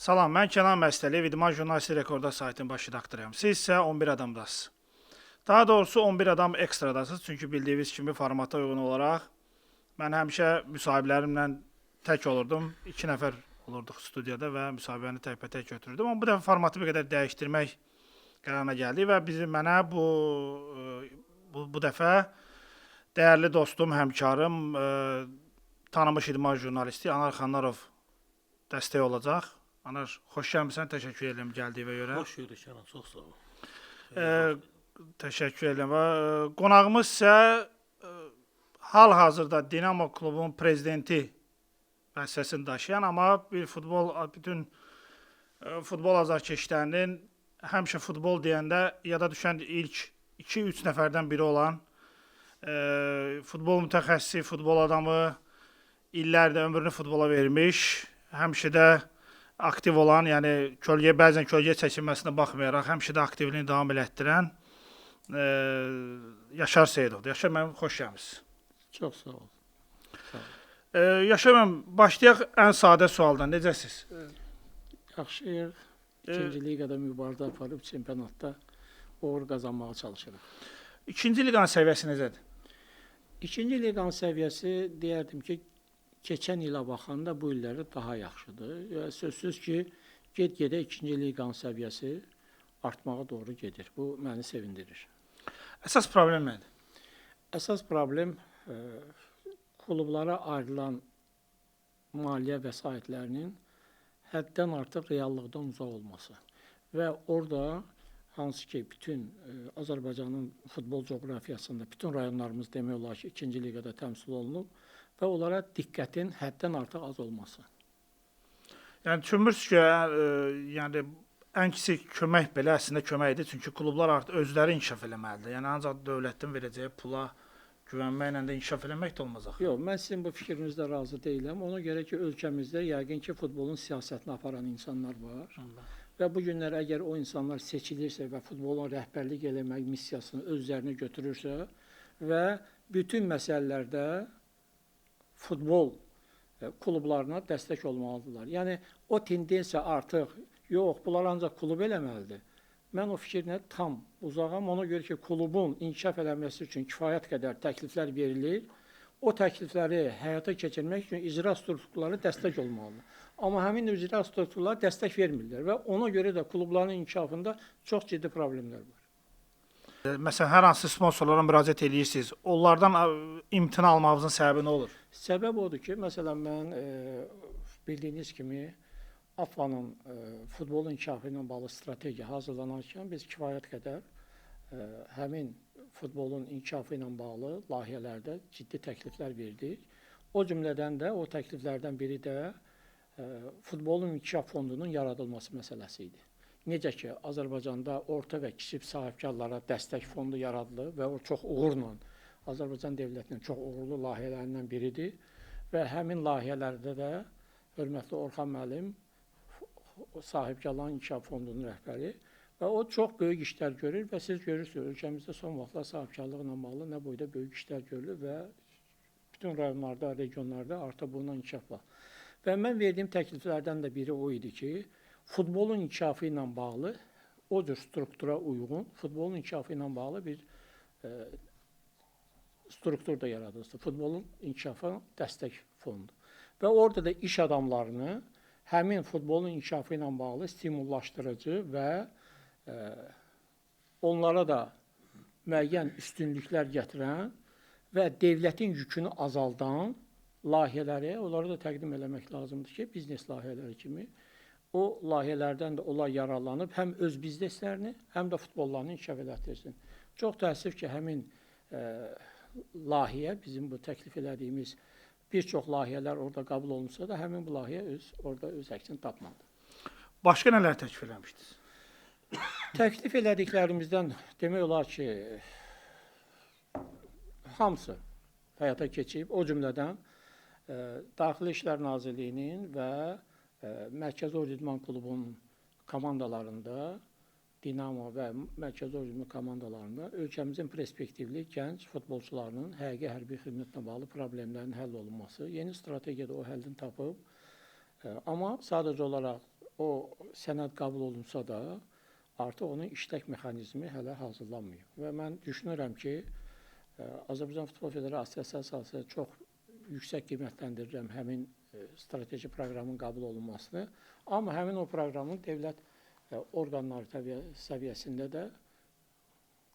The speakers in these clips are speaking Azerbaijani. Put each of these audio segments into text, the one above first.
Salam, mən Kənan Məstəliyev, İdman Jurnalisti Rekorda saytının baş redaktoruyam. Siz isə 11 adamdasınız. Daha doğrusu 11 adam ekstradasınız. Çünki bildiyiniz kimi formata uyğun olaraq mən həmişə müsahibələrimlə tək olurdum. 2 nəfər olurduq studiyada və müsahibəni təkbətək götürürdüm. Amma bu dəfə formatı bir qədər dəyişdirmək qərarına gəldik və bizi mənə bu dəfə dəyərli dostum, həmkarım, tanınmış idman jurnalisti Anar Xanlarov dəstək olacaq. Anar, xoş gəlmisən, təşəkkür edirəm gəldiyinə görə. Xoş gördük Kənan, çox sağ ol. Təşəkkür edirəm. Və qonağımız isə hal-hazırda Dinamo klubunun prezidenti vəzifəsini daşıyan, amma bir futbol bütün futbol azarkeşlərinin həmişə futbol deyəndə yada düşən ilk 2-3 nəfərdən biri olan futbol mütəxəssisi, futbol adamı, illərdir ömrünü futbola vermiş, həmişə də aktiv olan, yəni kölgəyə bəzən kölgəyə çəkilməsinə baxmayaraq həmişə də aktivliyini davam elətdirən Yaşar Seyidovdur. Yaşar müəllim, xoş gəlmisiniz. Çox sağ ol. Sağ ol. Yaşar müəllim, başlayaq ən sadə sualdan. Necəsiz? Yaxşıyıq. İkinci liqada mübarizə aparıb çempionatda uğur qazanmağa çalışırıq. İkinci liqanın səviyyəsi necədir? İkinci liqanın səviyyəsi deyərdim ki, keçən ilə baxanda bu illəri daha yaxşıdır. Və sözsüz ki, get-gedə ikinci liqanın səviyyəsi artmağa doğru gedir. Bu məni sevindirir. Əsas problem nədir? Əsas problem klublara ayrılan maliyyə vəsaitlərinin həddən artıq reallıqdan uzaq olması və orada hansı ki bütün Azərbaycanın futbol coğrafiyasında bütün rayonlarımız demək olar ki, ikinci liqada təmsil olunub və onlara diqqətin həddən artıq az olması. Yəni düşünmürsünüz ki, yəni ən kiçik kömək belə əslində köməkdir, çünki klublar artıq özləri inkişaf eləməlidir. Yəni ancaq dövlətin verəcəyi pula güvənməklə də inkişaf eləmək də olmaz axı. Yox, mən sizin bu fikrinizlə razı deyiləm. Ona görə ki, ölkəmizdə yəqin ki, futbolun siyasətini aparan insanlar var. Allah. Və bu günlər əgər o insanlar seçilirsə və futbolun rəhbərlik eləmək missiyasını öz üzərinə götürürsə və bütün məsələlərdə futbol klublarına dəstək olmalıdırlar. Yəni o tendensiya artıq yox, bunlar ancaq klub eləməlidir. Mən o fikirlə tam uzağam. Ona görə ki, klubun inkişaf eləməsi üçün kifayət qədər təkliflər verilir. O təklifləri həyata keçirmək üçün icra strukturları dəstək olmalıdır. Amma həmin icra strukturları dəstək vermirlər və ona görə də klubların inkişafında çox ciddi problemlər var. Məsələn, hər hansı sponsorlara müraciət edirsiniz, onlardan imtina almağınızın səbəbi nə olur? Səbəb odur ki, məsələn, mən bildiyiniz kimi AFFA-nın futbolun inkişafı ilə bağlı strategiya hazırlanarkən biz kifayət qədər həmin futbolun inkişafı ilə bağlı layihələrdə ciddi təkliflər verdik. O cümlədən də o təkliflərdən biri də futbolun inkişaf fondunun yaradılması məsələsi idi. Necə ki, Azərbaycanda orta və kiçik sahibkarlara dəstək fondu yaradılır və o çox uğurla Azərbaycan dövlətinin çox uğurlu layihələrindən biridir və həmin layihələrdə də hörmətli Orxan müəllim sahibkarların inkişaf fondunun rəhbəri və o çox böyük işlər görür və siz görürsünüz, ölkəmizdə son vaxtlar sahibkarlıqla bağlı nə boyda böyük işlər görülür və bütün rayonlarda, regionlarda artıq bununla inkişaf var. Və mən verdiyim təkliflərdən də biri o idi ki, futbolun inkişafı ilə bağlı, o cür struktura uyğun, futbolun inkişafı ilə bağlı bir struktur da yaradılsın. Futbolun inkişafı dəstək fondu. Və orada da iş adamlarını həmin futbolun inkişafı ilə bağlı stimullaşdırıcı və onlara da müəyyən üstünlüklər gətirən və devlətin yükünü azaldan layihələri onlara da təqdim eləmək lazımdır ki, biznes layihələri kimi o layihələrdən də onlar yararlanıb həm öz bizneslərini, həm də futbollarını inkişaf elətdirsin. Çox təəssüf ki, həmin layihə, bizim bu təklif elədiyimiz bir çox layihələr orada qəbul olunsa da, həmin bu layihə orada öz əksini tapmadı. Başqa nələr təklif eləmişdiniz? Təklif elədiklərimizdən demək olar ki, hamısı həyata keçib, o cümlədən Daxili İşlər Nazirliyinin və Mərkəzi Ordu İdman Klubunun komandalarında, Dinamo və Mərkəzi Ordu İdman komandalarında ölkəmizin perspektivli gənc futbolçularının həqiqi hərbi xidmətlə bağlı problemlərin həll olunması, yeni strategiyada o həllini tapıb, amma sadəcə olaraq o sənəd qəbul olunsa da, artıq onun işlək mexanizmi hələ hazırlanmayıb. Və mən düşünürəm ki, Azərbaycan Futbol Federasiyası çox yüksək qiymətləndirirəm həmin strateji proqramın qəbul olunmasını. Amma həmin o proqramın dövlət orqanları səviyyəsində də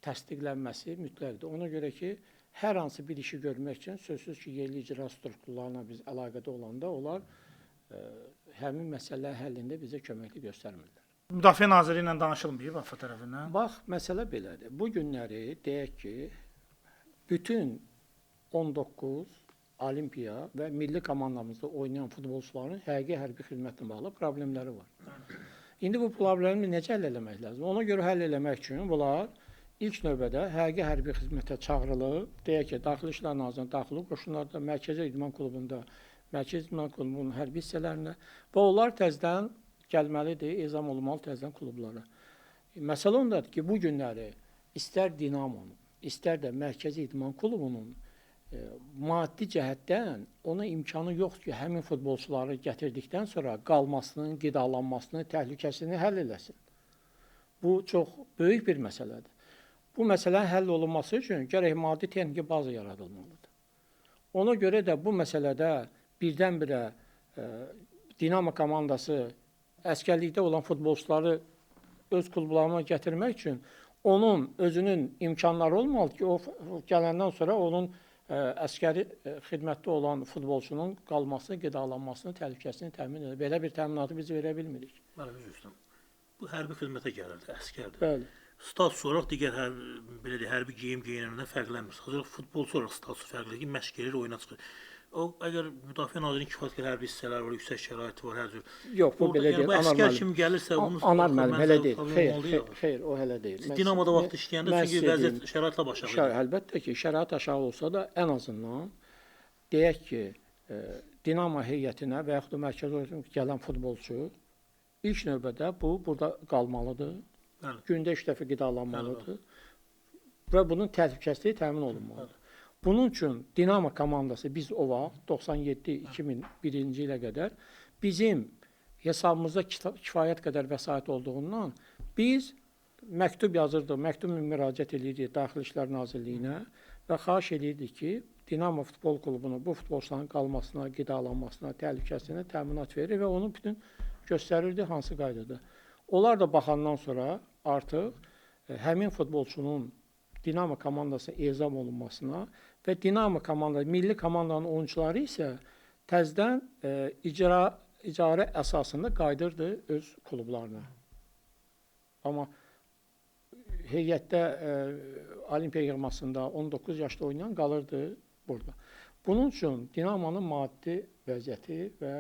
təsdiqlənməsi mütləqdir. Ona görə ki, hər hansı bir işi görmək üçün sözsüz ki, yerli icra strukturlarına biz əlaqədə olanda onlar həmin məsələ həllində bizə köməklik göstərmirlər. Müdafiə Naziri ilə danışılmayıb AFFA tərəfindən? Bax, məsələ belədir. Bu günləri deyək ki, bütün 19 olimpiya və milli komandamızda oynayan futbolçuların həqiqi hərbi xidmətlə bağlı problemləri var. İndi bu problemi necə həll eləmək lazım? Ona görə həll eləmək üçün bunlar ilk növbədə həqiqi hərbi xidmətə çağırılıb, deyək ki, Daxili İşlər Nazirliyinin daxili qoşunlarda, Mərkəzi İdman Klubunda, Mərkəzi İdman Klubunun hərbi hissələrində və onlar təzədən gəlməlidir, ezam olunmalı təzədən klublara. Məsələ ondadır ki, bu günləri istər Dinamonun, istər də Mərkəzi İdman Klubunun maddi cəhətdən ona imkanı yoxdur ki, həmin futbolçuları gətirdikdən sonra qalmasının, qidalanmasını, təhlükəsini həll eləsin. Bu çox böyük bir məsələdir. Bu məsələnin həll olunması üçün gərək maddi texniki baza yaradılmalıdır. Ona görə də bu məsələdə birdən-birə Dinamo komandası əsgərlikdə olan futbolçuları öz klublarına gətirmək üçün onun özünün imkanları olmalıdır ki, o gələndən sonra onun əskəri xidmətdə olan futbolçunun qalmasını, qidalanmasını, təhlükəsini təmin edir. Belə bir təminatı biz verə bilmirik. Bəli, üzr istəyirəm. Bu hərbi xidmətə gəlirdi, əsgərdir. Bəli. Status olaraq digər hərbi geyim geyinəndən fərqlənmir. Sadəcə futbolçu olaraq statusu fərqlidir ki, məşq gelir, oyuna çıxır. O, əgər Müdafiə Nazirinin kifayət qədər hərbi hissələri var, yüksək şəraiti var, hər cür. Yox, bu belə deyil. Yəni, bu əsgər kimi gəlirsə, bunu Anar müəllim, hələ deyil. Xeyr, xeyr, o hələ deyil. Siz Dinamoda vaxt işləyəndə, çünki vəziyyət şəraitlə aşağı idi. Əlbəttə ki, şərait aşağı olsa da ən azından deyək ki, Dinamo heyətinə və yaxud da mərkəzi oyuna gələn futbolçu ilk növbədə bu burada qalmalıdır. Gündə 3 dəfə qidalanmalıdır və bunun təhlükəsizliyi təmin olunmalıdır. Bunun üçün Dinamo komandası biz o vaxt 97-2001-ci ilə qədər bizim hesabımızda kifayət qədər vəsait olduğundan biz məktub yazırdıq, məktub müraciət edirdik Daxili İşlər Nazirliyinə və xahiş edirdik ki, Dinamo futbol klubunu bu futbolçuların qalmasına, qidalanmasına, təhlükəsizliyinə təminat verir və onun bütün göstərirdi hansı qaydada. Onlar da baxandan sonra artıq həmin futbolçunun Dinamo komandasına ezam olunmasına və Dinamo komandası, milli komandanın oyunçuları isə təzədən icarə əsasında qayıdırdı öz klublarına. Amma heyətdə olimpiya yığmasında 19 yaşda oynayan qalırdı burada. Bunun üçün Dinamonun maddi vəziyyəti və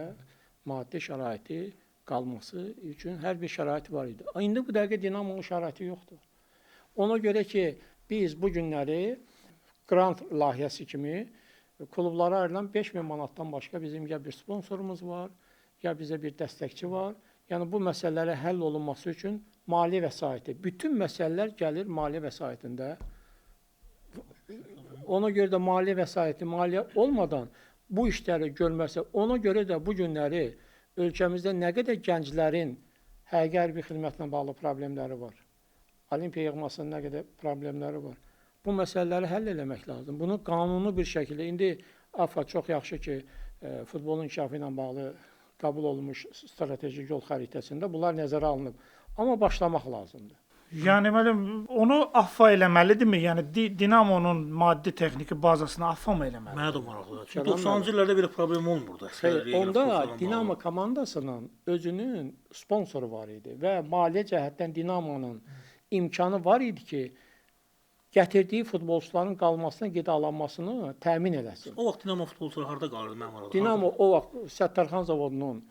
maddi şəraiti qalması üçün hər bir şəraiti var idi. İndi bu dəqiqə Dinamonun şəraiti yoxdur. Ona görə ki, biz bu günləri qrant layihəsi kimi klublara ayrılan 5000 manatdan başqa bizim ya bir sponsorumuz var, ya bizə bir dəstəkçi var. Yəni bu məsələlərə həll olunması üçün maliyyə vəsaiti. Bütün məsələlər gəlir maliyyə vəsaitində. Ona görə də maliyyə vəsaiti, maliyyə olmadan bu işləri görməsə, ona görə də bu günləri ölkəmizdə nə qədər gənclərin həqiqi hərbi xidmətlə bağlı problemləri var. Olimpiya yığmasının nə qədər problemləri var. Bu məsələləri həll eləmək lazım. Bunu qanuni bir şəkildə, indi AFFA çox yaxşı ki, futbolun inkişafı ilə bağlı qəbul olunmuş strateji yol xəritəsində bunlar nəzərə alınıb. Amma başlamaq lazımdır. Yəni, müəllim, onu AFFA eləməlidirmi? Yəni, Dinamonun maddi texniki bazasını AFFA mı eləməlidir? Mənə də maraqlıdır. Çünki 90-cı illərdə belə problem olmurdu. Xeyr, onda Dinamo komandasının özünün sponsoru var idi və maliyyə cəhətdən Dinamonun imkanı var idi ki, gətirdiyi futbolçuların qalmasına, qidalanmasını təmin eləsin. O vaxt Dinamo futbolçuları harda qalırdı, mən maraqlı? Dinamo o vaxt Səttarxan zavodunun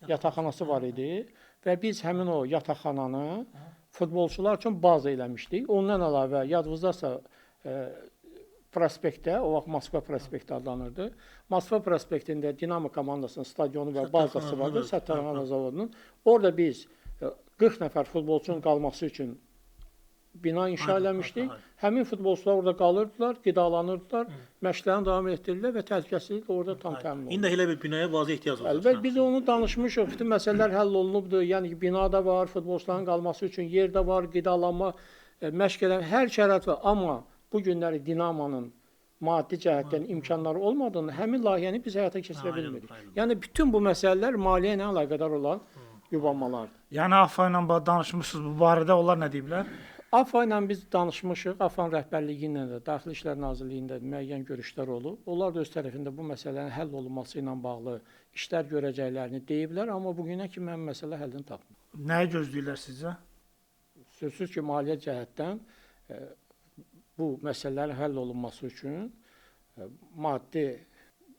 yataqxanası var idi və biz həmin o yataqxananı futbolçular üçün baza eləmişdik. Ondan əlavə, yadınızdasa prospektdə, o vaxt Moskva prospekti adlanırdı. Moskva prospektində Dinamo komandasının stadionu və bazası vardı, Səttarxan zavodunun. Orada biz 40 nəfər futbolçunun qalması üçün bina inşa eləmişdik. Həmin futbolçular orada qalırdılar, qidalanırdılar, məşqlərini davam etdirirlər və təhlükəsizlik də orada tam təmin olunur. İndi elə bir binaya vazə ehtiyac var. Əlbəttə biz onu danışmışıq. Bütün məsələlər həll olunubdur. Yəni ki, bina da var, futbolçuların qalması üçün yer də var, qidalanma, məşq edən hər şərait var. Amma bu günləri Dinamonun maddi cəhətdən imkanları olmadığını həmin layihəni biz həyata keçirə bilmirik. Yəni bütün bu məsələlər maliyyə ilə əlaqədar olan yubanmalardır. Yəni AFA ilə danışmısınız bu barədə, onlar nə deyiblər? AFA ilə biz danışmışıq, AFA-nın rəhbərliyi ilə də, Daxili İşlər Nazirliyində müəyyən görüşlər olub. Onlar da öz tərəfində bu məsələnin həll olunması ilə bağlı işlər görəcəklərini deyiblər, amma bu günə kimi həmin məsələ həllini tapmır. Nəyi gözləyirlər sizcə? Sözsüz ki, maliyyə cəhətdən bu məsələlərin həll olunması üçün maddi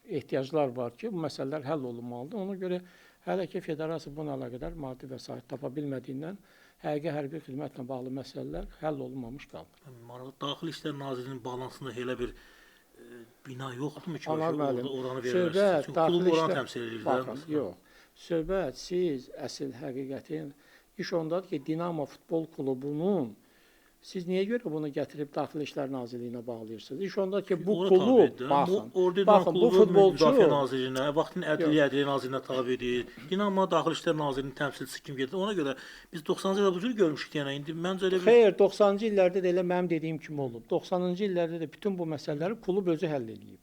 ehtiyaclar var ki, bu məsələlər həll olunmalıdır. Ona görə hələ ki, federasiya bununla əlaqədar maddi vəsait tapa bilmədiyindən həqiqi hərbi xidmətlə bağlı məsələlər həll olunmamış qalır. Maraqlı, Daxili İşlər Nazirliyinin balansında elə bir bina yoxdurmu ki, orada oranı verərlər? Çünki klub oranı təmsil edir. Baxın, yox. Söhbət siz əsl həqiqətin iş ondadır ki, Dinamo futbol klubunun siz niyə görə bunu gətirib Daxili İşlər Nazirliyinə bağlayırsınız? İş ondadır ki, bu klub, baxın, bu futbolçu Müdafiə Nazirliyinə, vaxtın Ədliyyə Nazirliyinə tabedir. Dinamo Daxili İşlər Nazirliyinin təmsilçisi kim gedir? Ona görə biz 90-cı illərdə bu cür görmüşük, yəni indi məncə elə bir Xeyr, 90-cı illərdə də elə mənim dediyim kimi olub. 90-cı illərdə də bütün bu məsələləri klub özü həll eləyib.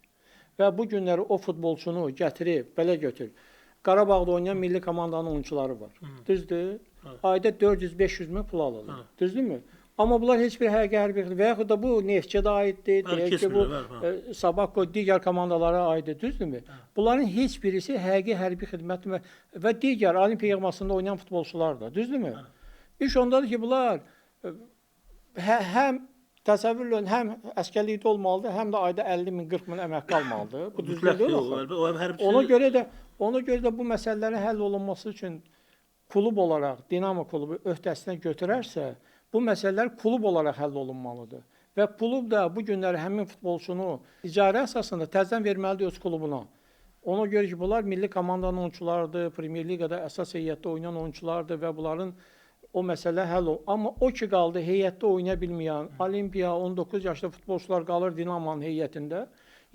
Və bu günləri o futbolçunu gətirib, belə götür. Qarabağda oynayan milli komandanın oyunçuları var. Düzdür? Ayda 400-500 min pul alırlar. Düzdürmü? Amma bunlar heç bir həqiqi hərbi və yaxud da bu Neftçiyə aiddir, deyək ki, bu Sabahko digər komandalara aiddir, düzdürmü? Bunların heç birisi həqiqi hərbi xidmət və digər Olimpiya yığmasında oynayan futbolçular da, düzdürmü? İş ondadır ki, bunlar həm təsəvvürlə həm əsgərlikdə olmalıdır, həm də ayda 50 min, 40 min əmək qalmalıdır. Bu düzgün deyil axı. Ona görə də bu məsələlərin həll olunması üçün klub olaraq Dinamo klubu öhdəsinə götürərsə, bu məsələlər klub olaraq həll olunmalıdır. Və klub da bu günləri həmin futbolçunu icarə əsasında təzədən verməlidir öz klubuna. Ona görə ki, bunlar milli komandanın oyunçularıdır, Premier Liqada əsas heyətdə oynayan oyunçulardır və bunların o məsələ həll olunur. Amma o ki qaldı, heyətdə oynaya bilməyən, Olimpiya 19 yaşlı futbolçular qalır Dinamonun heyətində.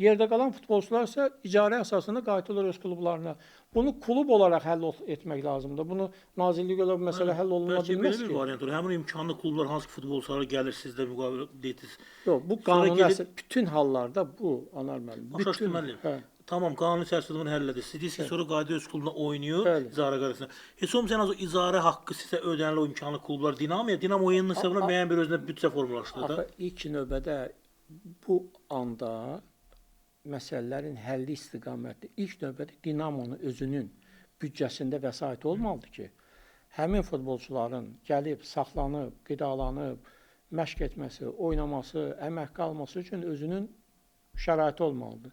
Yerdə qalan futbolçular isə icarə əsasında qayıtılır öz klublarına. Bunu klub olaraq həll etmək lazımdır. Bunu nazirlik olaraq bu məsələ həll oluna bilməz ki. Bəlkə belə bir variant olur. Həmin imkanlı klublar hansı ki futbolçulara gəlir, siz də müqavilə dediniz. Yox, bu qanuni əsas bütün hallarda bu, Anar müəllim. Başa müəllim. Tamam, qanuni çərçivədə bunu həll edir. Siz deyirsiniz ki, sonra qayıdır öz klubuna oynayır, icarə qaydasında. Heç olmasa ən az o icarə haqqı sizə ödənilir o imkanlı klublar Dinamoya. Dinamo oyununun hesabına müəyyən bir özünə büdcə formalaşdırır da. Axı ilk növbədə bu anda məsələlərin həlli istiqamətdə ilk növbədə Dinamonun özünün büdcəsində vəsait olmalıdır ki, həmin futbolçuların gəlib, saxlanıb, qidalanıb, məşq etməsi, oynaması, əmək qalması üçün özünün şəraiti olmalıdır.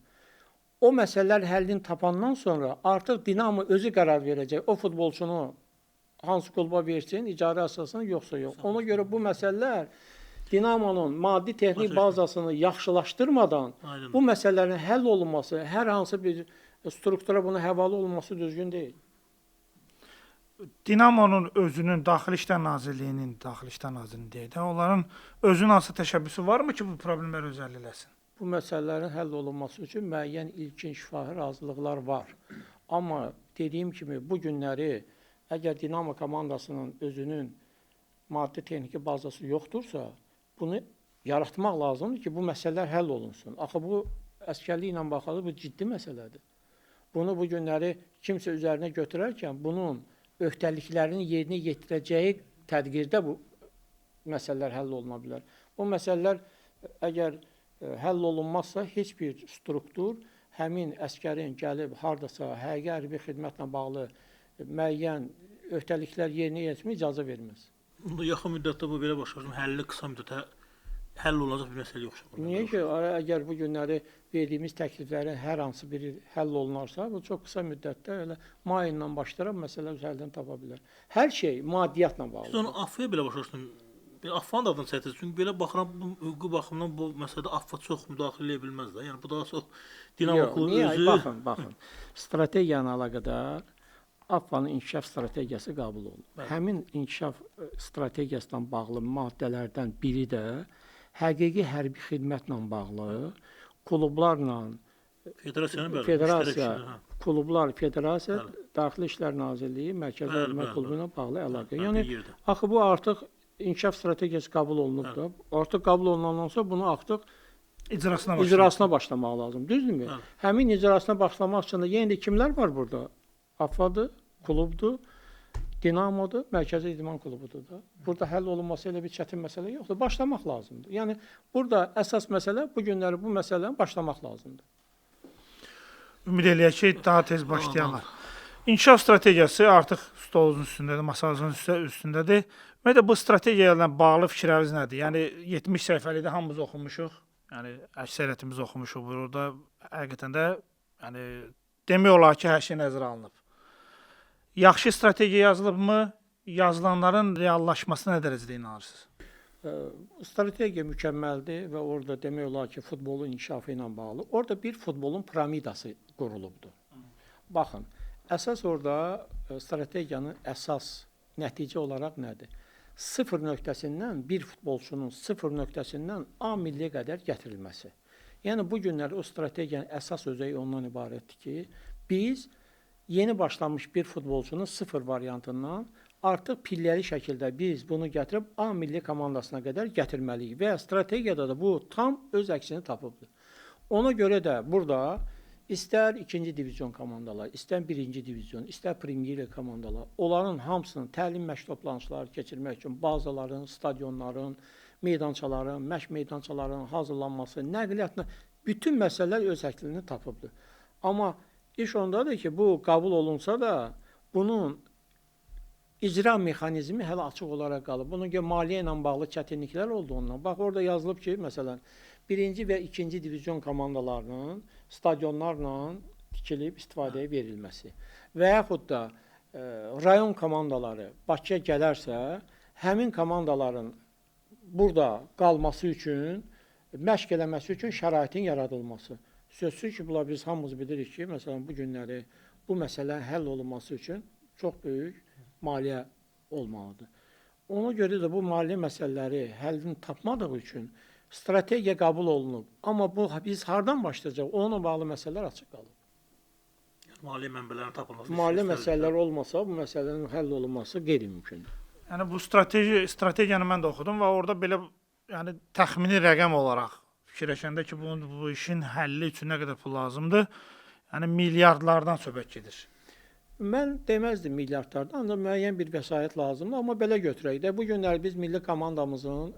O məsələlər həllini tapandan sonra artıq Dinamo özü qərar verəcək. O futbolçunu hansı kluba versin, icarə əsasını yoxsa yox. Ona görə bu məsələlər Dinamonun maddi texnik bazasını yaxşılaşdırmadan bu məsələlərin həll olunması, hər hansı bir struktura buna həvalə olunması düzgün deyil. Dinamonun özünün Daxili İşlər Nazirliyinin, Daxili İşlər Nazirliyinin deyək də, onların özünün hansı təşəbbüsü varmı ki, bu problemləri öz həll eləsin? Bu məsələlərin həll olunması üçün müəyyən ilkin şifahi razılıqlar var. Amma dediyim kimi bu günləri əgər Dinamo komandasının özünün maddi texniki bazası yoxdursa, bunu yaratmaq lazımdır ki, bu məsələlər həll olunsun. Axı bu əsgərliklə baxılır, bu ciddi məsələdir. Bunu bu günləri kimsə üzərinə götürərkən bunun öhdəliklərini yerinə yetirəcəyi tədqirdə bu məsələlər həll oluna bilər. Bu məsələlər əgər həll olunmazsa, heç bir struktur həmin əskərin gəlib hardasa həqiqi hərbi xidmətlə bağlı müəyyən öhdəliklər yerinə yetirməyə icazə verməz. Yaxın müddətdə bu belə başa düşdüm, həlli qısa müddətə həll olunacaq bir məsələ yoxdur. Niyə ki, əgər bu günləri verdiyimiz təkliflərin hər hansı biri həll olunarsa, bu çox qısa müddətdə elə may ayından başlayaraq məsələ öz həllini tapa bilər. Hər şey maddiyyatla bağlıdır. Siz onu AFF-ya belə başa düşdüm. AFF-nın da adını çəkirsiniz. Çünki belə baxıram, bu hüquqi baxımdan bu məsələdə AFF çox müdaxilə edə bilməz də. Yəni bu daha çox Dinamo klubu özü. Baxın, baxın. Strategiyanla əlaqədar AFFA-nın inkişaf strategiyası qəbul olunub. Bəli. Həmin inkişaf strategiyasından bağlı maddələrdən biri də həqiqi hərbi xidmətlə bağlı klublarla Federasiyanın bəli, federasiya, müştərək işləri, hə. klublar, federasiya, Bəli. Daxili İşlər Nazirliyi, Mərkəzi Bəli, İdman bəli, Klubu ilə bağlı əlaqə. Bəli, Yəni bir yerdə. axı bu artıq inkişaf strategiyası qəbul olunub da. Artıq qəbul olunandan sonra bunu artıq İcrasına başlamaq. icrasına başlamaq lazım, düzdürmü? Bəli. Həmin icrasına başlamaq üçün də yenə də kimlər var burada? AFFA-dır, klubdur, Dinamodur, Mərkəzi İdman Klubudur da. Burada həll olunması elə bir çətin məsələ yoxdur. Başlamaq lazımdır. Yəni burada əsas məsələ bu günləri bu məsələni başlamaq lazımdır. Ümid eləyək ki, daha tez başlayarlar. İnkişaf strategiyası artıq stolunuzun üstündədir, masanızın üstündədir. Ümumiyyətlə bu strategiya ilə bağlı fikirləriniz nədir? Yəni 70 səhifəlikdə hamımız oxumuşuq. Yəni əksəriyyətimiz oxumuşuq burada. Həqiqətən də yəni demək olar ki, hər şey nəzərə alınıb. Yaxşı strategiya yazılıbmı? Yazılanların reallaşmasına nə dərəcədə inanırsınız? Strategiya mükəmməldir və orada demək olar ki, futbolun inkişafı ilə bağlı. Orada bir futbolun piramidası qurulubdur. Baxın, əsas orada strategiyanın əsas nəticə olaraq nədir? Sıfır nöqtəsindən bir futbolçunun sıfır nöqtəsindən A milliyə qədər gətirilməsi. Yəni bu günlər o strategiyanın əsas özəyi ondan ibarətdir ki, biz yeni başlamış bir futbolçunun sıfır variantından artıq pilləli şəkildə biz bunu gətirib A milli komandasına qədər gətirməliyik və strategiyada da bu tam öz əksini tapıbdır. Ona görə də burada istər ikinci divizyon komandalar, istər birinci divizyon, istər Premier Liqa komandalar, onların hamısının təlim məşq toplanışları keçirmək üçün bazaların, stadionların, meydançaların, məşq meydançalarının hazırlanması, nəqliyyatla bütün məsələlər öz əksini tapıbdır. Amma iş ondadır ki, bu qəbul olunsa da bunun icra mexanizmi hələ açıq olaraq qalıb. Bunun görə maliyyə ilə bağlı çətinliklər oldu ondan. Bax, orada yazılıb ki, məsələn, birinci və ikinci divizyon komandalarının stadionlarla tikilib istifadəyə verilməsi və yaxud da rayon komandaları Bakıya gələrsə, həmin komandaların burada qalması üçün, məşq eləməsi üçün şəraitin yaradılması. Sözsüz ki, bunlar biz hamımız bilirik ki, məsələn, bu günləri bu məsələ həll olunması üçün çox böyük maliyyə olmalıdır. Ona görə də bu maliyyə məsələləri həllini tapmadığı üçün strategiya qəbul olunub. Amma bu biz hardan başlayacaq? Onunla bağlı məsələlər açıq qalıb. Yəni, maliyyə mənbələrinin tapılması. Maliyyə məsələləri olmasa, bu məsələnin həll olunması qeyri-mümkündür. Yəni bu strategiyanı mən də oxudum və orada belə yəni təxmini rəqəm olaraq fikirləşəndə ki, bu işin həlli üçün nə qədər pul lazımdır? Yəni milyardlardan söhbət gedir. Mən deməzdim milyardlardan, ancaq müəyyən bir vəsait lazımdır, amma belə götürək də. Bu günlər biz milli komandamızın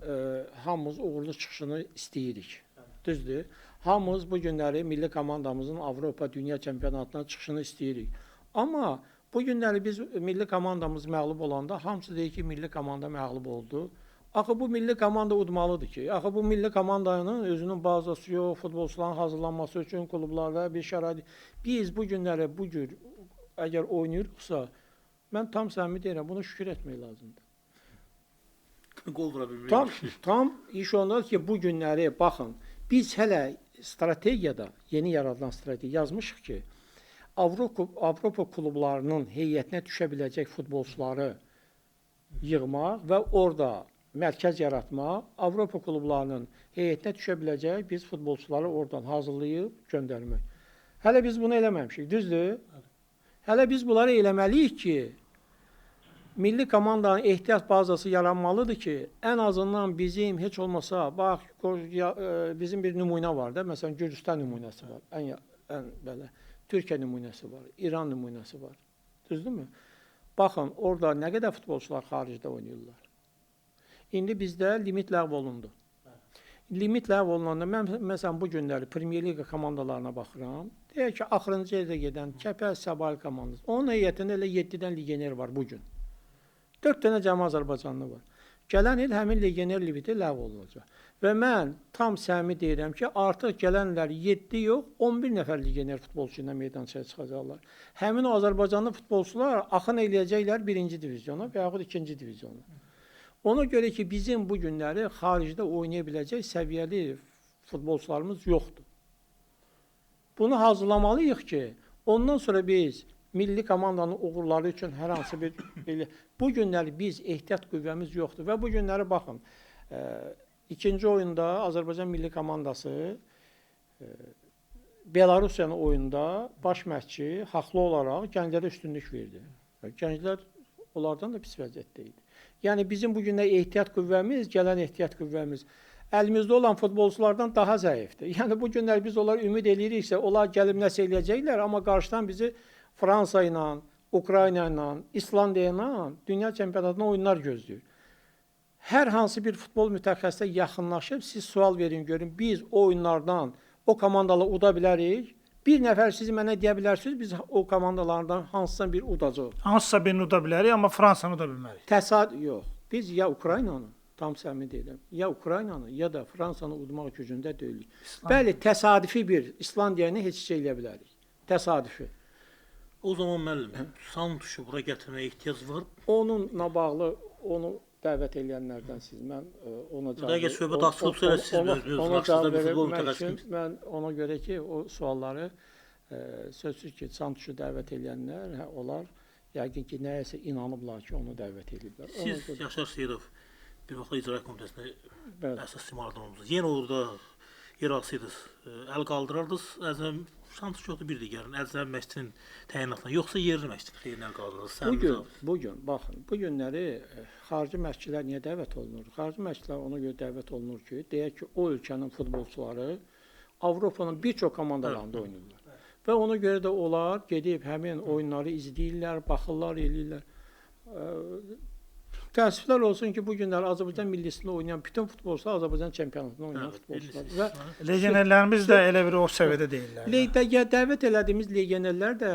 hamımız uğurlu çıxışını istəyirik. Düzdür? Hamımız bu günləri milli komandamızın Avropa Dünya Çempionatına çıxışını istəyirik. Amma bu günləri biz milli komandamız məğlub olanda hamısı deyir ki, milli komanda məğlub oldu. Axı bu milli komanda udmalıdır ki, axı bu milli komandanın özünün bazası yox, futbolçuların hazırlanması üçün klublarda bir şərait. Biz bu günləri bu cür əgər oynayırıqsa, mən tam səmimi deyirəm, buna şükür etmək lazımdır. Qol vura bilmirik. Tam iş ondadır ki, bu günləri baxın, biz hələ strategiyada, yeni yaradılan strategiya yazmışıq ki, Avropa klublarının heyətinə düşə biləcək futbolçuları yığmaq və orada mərkəz yaratmaq, Avropa klublarının heyətinə düşə biləcək biz futbolçuları oradan hazırlayıb göndərmək. Hələ biz bunu eləməmişik, düzdür? Hələ biz bunları eləməliyik ki, milli komandanın ehtiyat bazası yaranmalıdır ki, ən azından bizim heç olmasa, bax, bizim bir nümunə var da, məsələn, Gürcüstan nümunəsi var, ən belə, Türkiyə nümunəsi var, İran nümunəsi var, düzdürmü? Baxın, orada nə qədər futbolçular xaricdə oynayırlar. İndi bizdə limit ləğv olundu. Limit ləğv olunanda, mən məsələn, bu günləri Premier Liqa komandalarına baxıram. Deyək ki, axırıncı yerdə gedən Kəpəz Səbail komandası. Onun heyətində elə 7-dən legioner var bu gün. 4 dənə cəmi Azərbaycanlı var. Gələn il həmin legioner limiti ləğv olunacaq. Və mən tam səmimi deyirəm ki, artıq gələnlər 7 yox, 11 nəfər legioner futbolçu ilə meydançaya çıxacaqlar. Həmin o Azərbaycanlı futbolçular axın eləyəcəklər birinci divizyona və yaxud ikinci divizyona. Ona görə ki, bizim bu günləri xaricdə oynaya biləcək səviyyəli futbolçularımız yoxdur. Bunu hazırlamalıyıq ki, ondan sonra biz Milli komandanın uğurları üçün hər hansı bir belə. Bu günləri biz ehtiyat qüvvəmiz yoxdur və bu günləri baxın. İkinci oyunda Azərbaycan milli komandası Belarusiyanın oyunda baş məşqçi haqlı olaraq gənclərə üstünlük verdi. Gənclər onlardan da pis vəziyyətdə idi. Yəni bizim bu günə ehtiyat qüvvəmiz, gələn ehtiyat qüvvəmiz əlimizdə olan futbolçulardan daha zəifdir. Yəni bu günlər biz onlara ümid eləyiriksə, onlar gəlib nəsə eləyəcəklər, amma qarşıdan bizi Fransa ilə, Ukrayna ilə, İslandiya ilə dünya çempionatına oyunlar gözləyir. Hər hansı bir futbol mütəxəssisə yaxınlaşıb siz sual verin görün, biz o oyunlardan o komandaları uda bilərik. Bir nəfər siz mənə deyə bilərsiniz, biz o komandalardan hansısa bir udacağıq. Hansısa birini uda bilərik, amma Fransanı uda bilmərik. Təsadüf yox. Biz ya Ukraynanı, tam səmimi deyirəm, ya Ukraynanı, ya da Fransanı udmaq gücündə deyilik. Bəli, təsadüfi bir İslandiyanı heç şey eləyə bilərik. Təsadüfi. O zaman müəllim, Santuşu bura gətirməyə ehtiyac var. Onunla bağlı onu dəvət eləyənlərdən siz, mən ona cavab Dəqiqə söhbət açılıbsa elə siz özünüz bir futbol mütəxəssisiniz. Mən ona görə ki, o sualları sözsüz ki, Santuşu dəvət eləyənlər, onlar yəqin ki, nəyəsə inanıblar ki, onu dəvət eləyiblər. Siz, Yaşar Seyidov, bir vaxtlar İcra Komitəsində əsas simalardan olmusunuz. Yenə orada yer alsaydınız, əl qaldırardınız, Santuş yoxdur bir digərin, əcnəbi məşqçinin təyinatına, yoxsa yerli məşqçinin xeyrinə əl qaldırardınız? Bugün, baxın, bu günləri xarici məşqçilər niyə dəvət olunur? Xarici məşqçilər ona görə dəvət olunur ki, deyək ki, o ölkənin futbolçuları Avropanın bir çox komandalarında oynayırlar. Və ona görə də onlar gedib həmin oyunları izləyirlər, baxırlar, eləyirlər. Təəssüflər olsun ki, bu günlər Azərbaycan millisində oynayan bütün futbolçular Azərbaycan çempionatında oynayan futbolçular. Və legionerlərimiz də elə bir o səviyyədə deyillər. Dəvət elədiyimiz legionerlər də,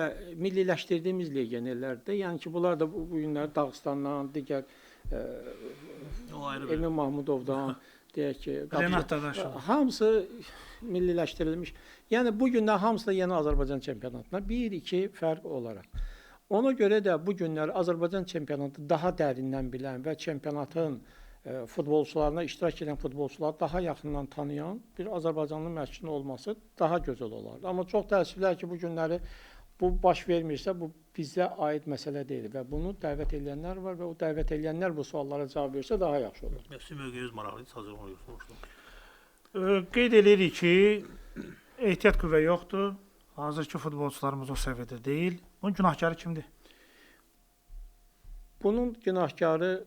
milliləşdirdiyimiz legionerlər də, yəni ki, bunlar da bu günlər Dağıstandan, digər Emin Mahmudovdan, deyək ki, Renat Dadaşov, hamısı milliləşdirilmiş. Yəni bu günlər hamısı da yeni Azərbaycan çempionatına bir-iki fərq olaraq. Ona görə də bu günlər Azərbaycan çempionatı daha dərindən bilən və çempionatın futbolçularına iştirak edən futbolçuları daha yaxından tanıyan bir Azərbaycanlı məşqçinin olması daha gözəl olardı. Amma çox təəssüflər ki, bu günləri bu baş vermirsə, bu bizə aid məsələ deyil və bunu dəvət edənlər var və o dəvət edənlər bu suallara cavab versə daha yaxşı olar. Sizin mövqeyiniz maraqlıdır, sadəcə ona görə soruşdum. Qeyd edirik ki, ehtiyat qüvvə yoxdur. Hazırki futbolçularımız o səviyyədə deyil. Bunun günahkarı kimdir? Bunun günahkarı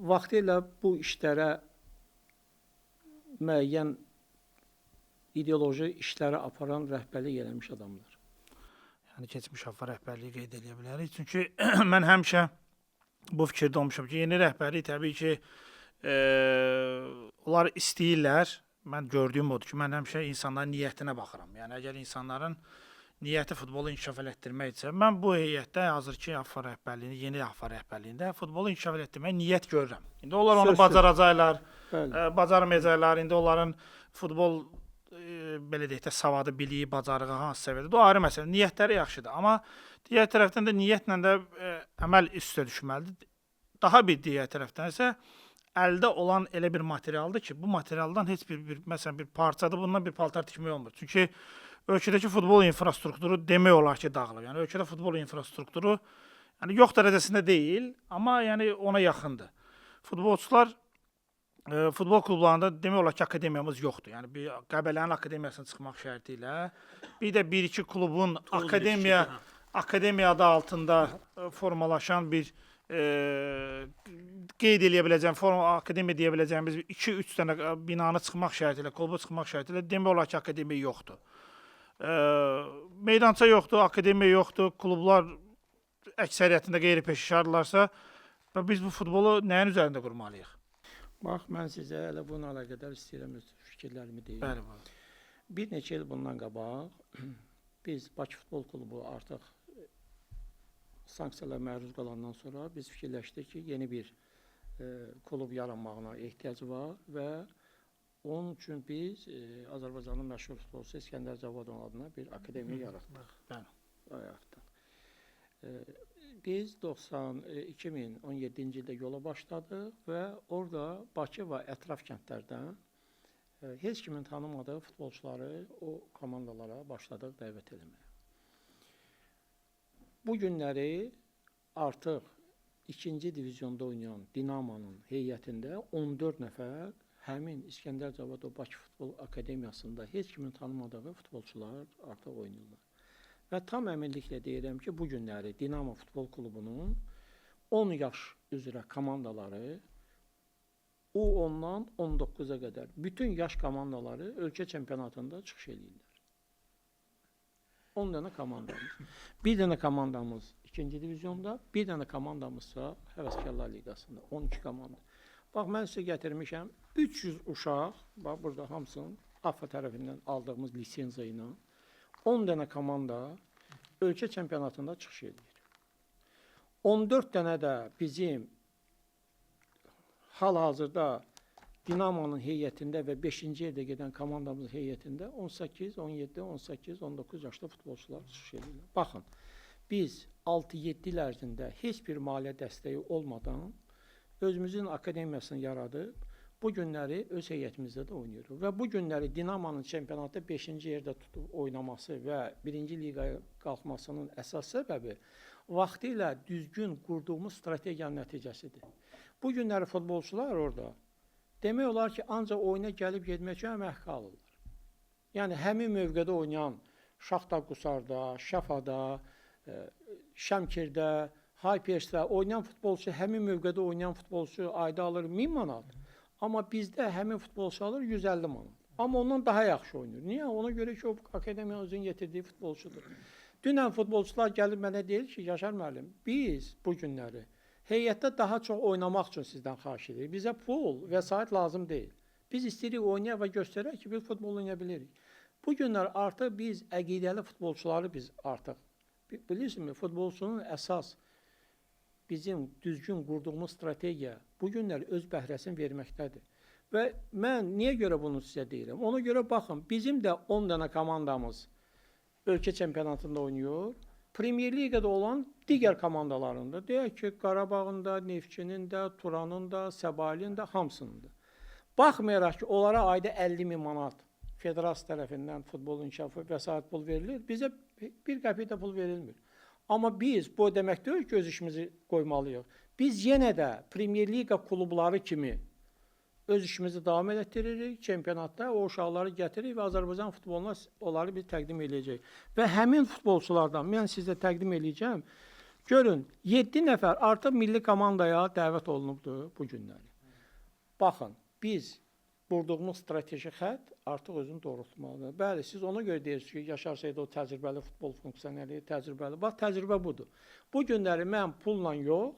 vaxtilə bu işlərə müəyyən ideoloji işlərə aparan rəhbərlik eləmiş adamlar. Yəni keçmiş AFFA rəhbərliyi qeyd eləyə bilərik. Çünki mən həmişə bu fikirdə olmuşam ki, yeni rəhbərlik təbii ki, onlar istəyirlər. Mən gördüyüm odur ki, mən həmişə insanların niyyətinə baxıram. Yəni, əgər insanların niyyəti futbolu inkişaf elətdirməkdirsə, mən bu heyətdə hazırki AFFA rəhbərliyində, yeni AFFA rəhbərliyində futbolu inkişaf elətdirməyə niyyət görürəm. İndi onlar onu bacaracaqlar, bacarmayacaqlar. İndi onların futbol, belə deyək də, savadı, biliyi, bacarığı hansı səviyyədə, o ayrı məsələ. Niyyətləri yaxşıdır. Amma digər tərəfdən də niyyətlə də əməl üstə düşməlidir. Daha bir digər tərəfdən isə əldə olan elə bir materialdır ki, bu materialdan heç bir məsələn, bir parçadır, bundan bir paltar tikmək olmur. Çünki ölkədəki futbol infrastrukturu demək olar ki, dağılıb. Yəni, ölkədə futbol infrastrukturu yəni, yox dərəcəsində deyil, amma yəni, ona yaxındır. Futbolçular, futbol klublarında demək olar ki, akademiyamız yoxdur. Yəni, bir Qəbələnin akademiyasına çıxmaq şərti ilə, bir də bir-iki klubun akademiya adı altında formalaşan bir qeyd eləyə biləcəyim, akademiya deyə biləcəyimiz 2-3 dənə binanı çıxmaq şərti ilə, klubu çıxmaq şərti ilə demək olar ki, akademiya yoxdur. Meydança yoxdur, akademiya yoxdur, klublar əksəriyyətində qeyri-peşəkardırlarsa, biz bu futbolu nəyin üzərində qurmalıyıq? Bax, mən sizə elə bununla əlaqədar istəyirəm öz fikirlərimi deyim. Bəli, bəli. Bir neçə il bundan qabaq biz Bakı Futbol Klubu artıq sanksiyalara məruz qalandan sonra biz fikirləşdik ki, yeni bir klub yaranmağına ehtiyac var və onun üçün biz Azərbaycanın məşhur futbolçusu İskəndər Cavadov adına bir akademiya yaratdıq. Bəli. Biz 2017-ci ildə yola başladıq və orada Bakı və ətraf kəndlərdən heç kimin tanımadığı futbolçuları o komandalara başladıq dəvət eləməyə. Bu günləri artıq 2-ci divizyonda oynayan Dinamonun heyətində 14 nəfər həmin İskəndər Cavadov Bakı Futbol Akademiyasında heç kimin tanımadığı futbolçular artıq oynayırlar. Və tam əminliklə deyirəm ki, bu günləri Dinamo Futbol Klubunun 10 yaş üzrə komandaları U10-dan 19-a qədər bütün yaş komandaları ölkə çempionatında çıxış eləyirlər. 10 dənə komandamız. Bir dənə komandamız 2-ci divizyonda, bir dənə komandamızsa Həvəskarlar Liqasında 12 komanda. Bax, mən sizə gətirmişəm 300 uşaq, bax burada hamısının AFA tərəfindən aldığımız lisenziya ilə 10 dənə komanda ölkə çempionatında çıxış eləyir. 14 dənə də bizim hal-hazırda Dinamonun heyətində və 5-ci yerdə gedən komandamızın heyətində 18, 17, 18, 19 yaşlı futbolçular çıxış edirlər. Baxın, biz 6-7 il ərzində heç bir maliyyə dəstəyi olmadan özümüzün akademiyasını yaradıb, bu günləri öz heyətimizdə də oynayırıq. Və bu günləri Dinamonun çempionatda 5-ci yerdə tutub oynaması və 1-ci liqaya qalxmasının əsas səbəbi vaxtilə düzgün qurduğumuz strategiyanın nəticəsidir. Bu günləri futbolçular orada demək olar ki, ancaq oyuna gəlib getmək üçün əmək haqqı alırlar. Yəni həmin mövqedə oynayan Şaxta Qusarda, Şəfada, Şəmkirdə, Haypersdə oynayan futbolçu, həmin mövqedə oynayan futbolçu ayda alır 1000 manat. Amma bizdə həmin futbolçu alır 150 manat. Amma ondan daha yaxşı oynayır. Niyə? Ona görə ki, o akademiyanın özünün yetirdiyi futbolçudur. Dünən futbolçular gəlib mənə deyir ki, Yaşar müəllim, biz bu günləri heyətdə daha çox oynamaq üçün sizdən xahiş edirik. Bizə pul, vəsait lazım deyil. Biz istəyirik oynayaq və göstərək ki, biz futbol oynaya bilirik. Bu günlər artıq biz əqidəli futbolçuları biz artıq bilirsinizmi, futbolçunun əsas bizim düzgün qurduğumuz strategiya bu günlər öz bəhrəsini verməkdədir. Və mən niyə görə bunu sizə deyirəm? Ona görə baxın, bizim də 10 dənə komandamız ölkə çempionatında oynayır. Premier Liqada olan digər komandalarında, deyək ki, Qarabağın da, Neftçinin də, Turanın da, Səbailin də, hamısının da. Baxmayaraq ki, onlara ayda 50 min manat federasiya tərəfindən futbol inkişafı vəsait pul verilir, bizə bir qəpik də pul verilmir. Amma biz bu demək deyil ki, öz işimizi qoymalıyıq. Biz yenə də Premier Liqa klubları kimi öz işimizi davam elətdiririk. Çempionatda o uşaqları gətiririk və Azərbaycan futboluna onları biz təqdim eləyəcəyik. Və həmin futbolçulardan mən sizə təqdim eləyəcəm. Görün, 7 nəfər artıq milli komandaya dəvət olunubdur bu günləri. Baxın, biz qurduğumuz strateji xətt artıq özünü doğrultmalıdır. Bəli, siz ona görə deyirsiniz ki, Yaşar Seyidov təcrübəli futbol funksioneri, təcrübəli. Bax, təcrübə budur. Bu günləri mən pulla yox,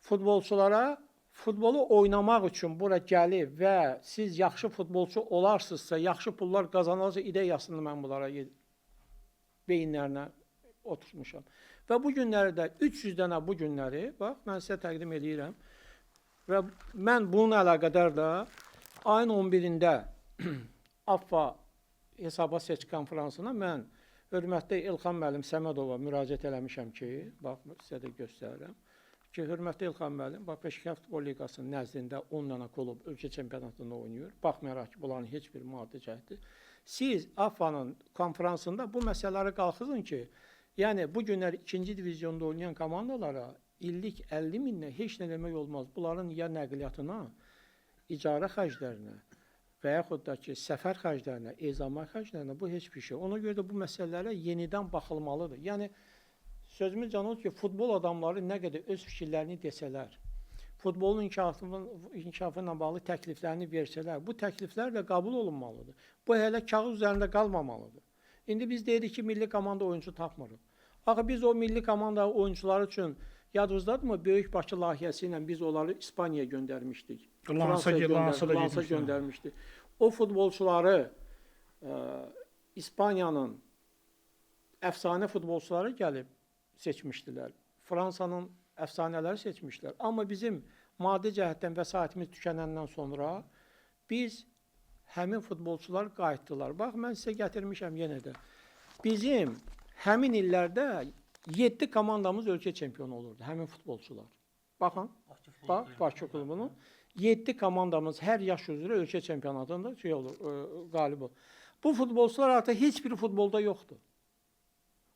futbolçulara futbolu oynamaq üçün bura gəlib və siz yaxşı futbolçu olarsınızsa, yaxşı pullar qazanarsınızsa ideyasını mən bunlara beyinlərinə oturtmuşam. Və bu günləri də 300 dənə bu günləri, bax, mən sizə təqdim eləyirəm. Və mən bununla əlaqədar da ayın 11-də AFFA hesaba seçki konfransına mən hörmətli İlxan müəllim Səmədova müraciət eləmişəm ki, bax, sizə də göstərirəm ki, hörmətli İlxan müəllim, bax, Peşəkar Futbol Liqasının nəzdində 10 dənə klub ölkə çempionatında oynayır. Baxmayaraq ki, bunların heç bir maddi cəhəti. Siz AFFA-nın konfransında bu məsələləri qalxızın ki, yəni bu günlər 2-ci divizyonda oynayan komandalara illik 50 minlə heç nə demək olmaz. Bunların ya nəqliyyatına, icarə xərclərinə və yaxud da ki, səfər xərclərinə, ezama xərclərinə bu heç bir şey. Ona görə də bu məsələlərə yenidən baxılmalıdır. Yəni, sözümüz can odur ki, futbol adamları nə qədər öz fikirlərini desələr, futbolun inkişafı ilə bağlı təkliflərini versələr, bu təkliflər də qəbul olunmalıdır. Bu hələ kağız üzərində qalmamalıdır. İndi biz deyirik ki, milli komanda oyunçu tapmırıq. Axı biz o milli komanda oyunçuları üçün yadınızdadırmı? Böyük Bakı layihəsi ilə biz onları İspaniyaya göndərmişdik. Lansa göndərmişdik. O futbolçuları İspaniyanın əfsanə futbolçuları gəlib seçmişdilər. Fransanın əfsanələri seçmişdilər. Amma bizim maddi cəhətdən vəsaitimiz tükənəndən sonra biz həmin futbolçular qayıtdılar. Bax, mən sizə gətirmişəm yenə də. Bizim həmin illərdə 7 komandamız ölkə çempionu olurdu, həmin futbolçular. Baxın, bax, Bakı klubunun 7 komandamız hər yaş üzrə ölkə çempionatında şey olur, qalib olur. Bu futbolçular artıq heç bir futbolda yoxdur.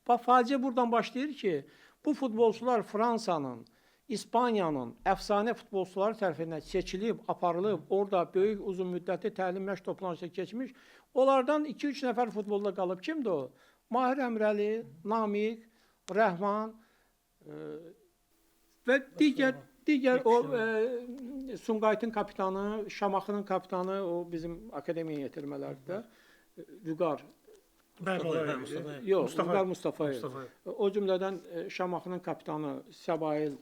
Bax, faciə buradan başlayır ki, bu futbolçular Fransanın, İspaniyanın əfsanə futbolçuları tərəfindən seçilib, aparılıb, orada böyük uzun müddətli təlim məşq toplanışı keçmiş. Onlardan 2-3 nəfər futbolda qalıb. Kimdir o? Mahir Əmrəli, Namiq, Rəhman və digər o Sumqayıtın kapitanı, Şamaxının kapitanı, o bizim akademiya yetirmələrdə Vüqar. Bəli, yox, Vüqar Mustafayev. O cümlədən Şamaxının kapitanı Səbail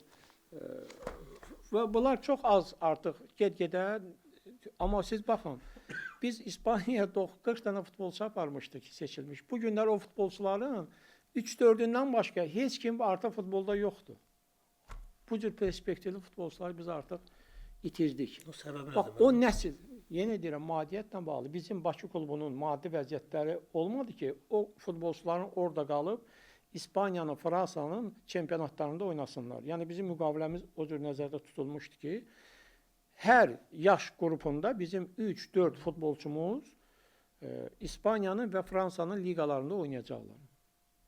və bunlar çox az artıq get-gedə, amma siz baxın, biz İspaniyada 40 dənə futbolçu aparmışdıq ki, seçilmiş. Bu günlər o futbolçuların 3-4-ündən başqa heç kim artıq futbolda yoxdur. Bu cür perspektivli futbolçuları biz artıq itirdik. O səbəbi Bax, o nəsil, yenə deyirəm, maddiyyətlə bağlı. Bizim Bakı klubunun maddi vəziyyətləri olmadı ki, o futbolçuların orada qalıb İspaniyanın, Fransanın çempionatlarında oynasınlar. Yəni bizim müqaviləmiz o cür nəzərdə tutulmuşdu ki, hər yaş qrupunda bizim 3-4 futbolçumuz İspaniyanın və Fransanın liqalarında oynayacaqlar.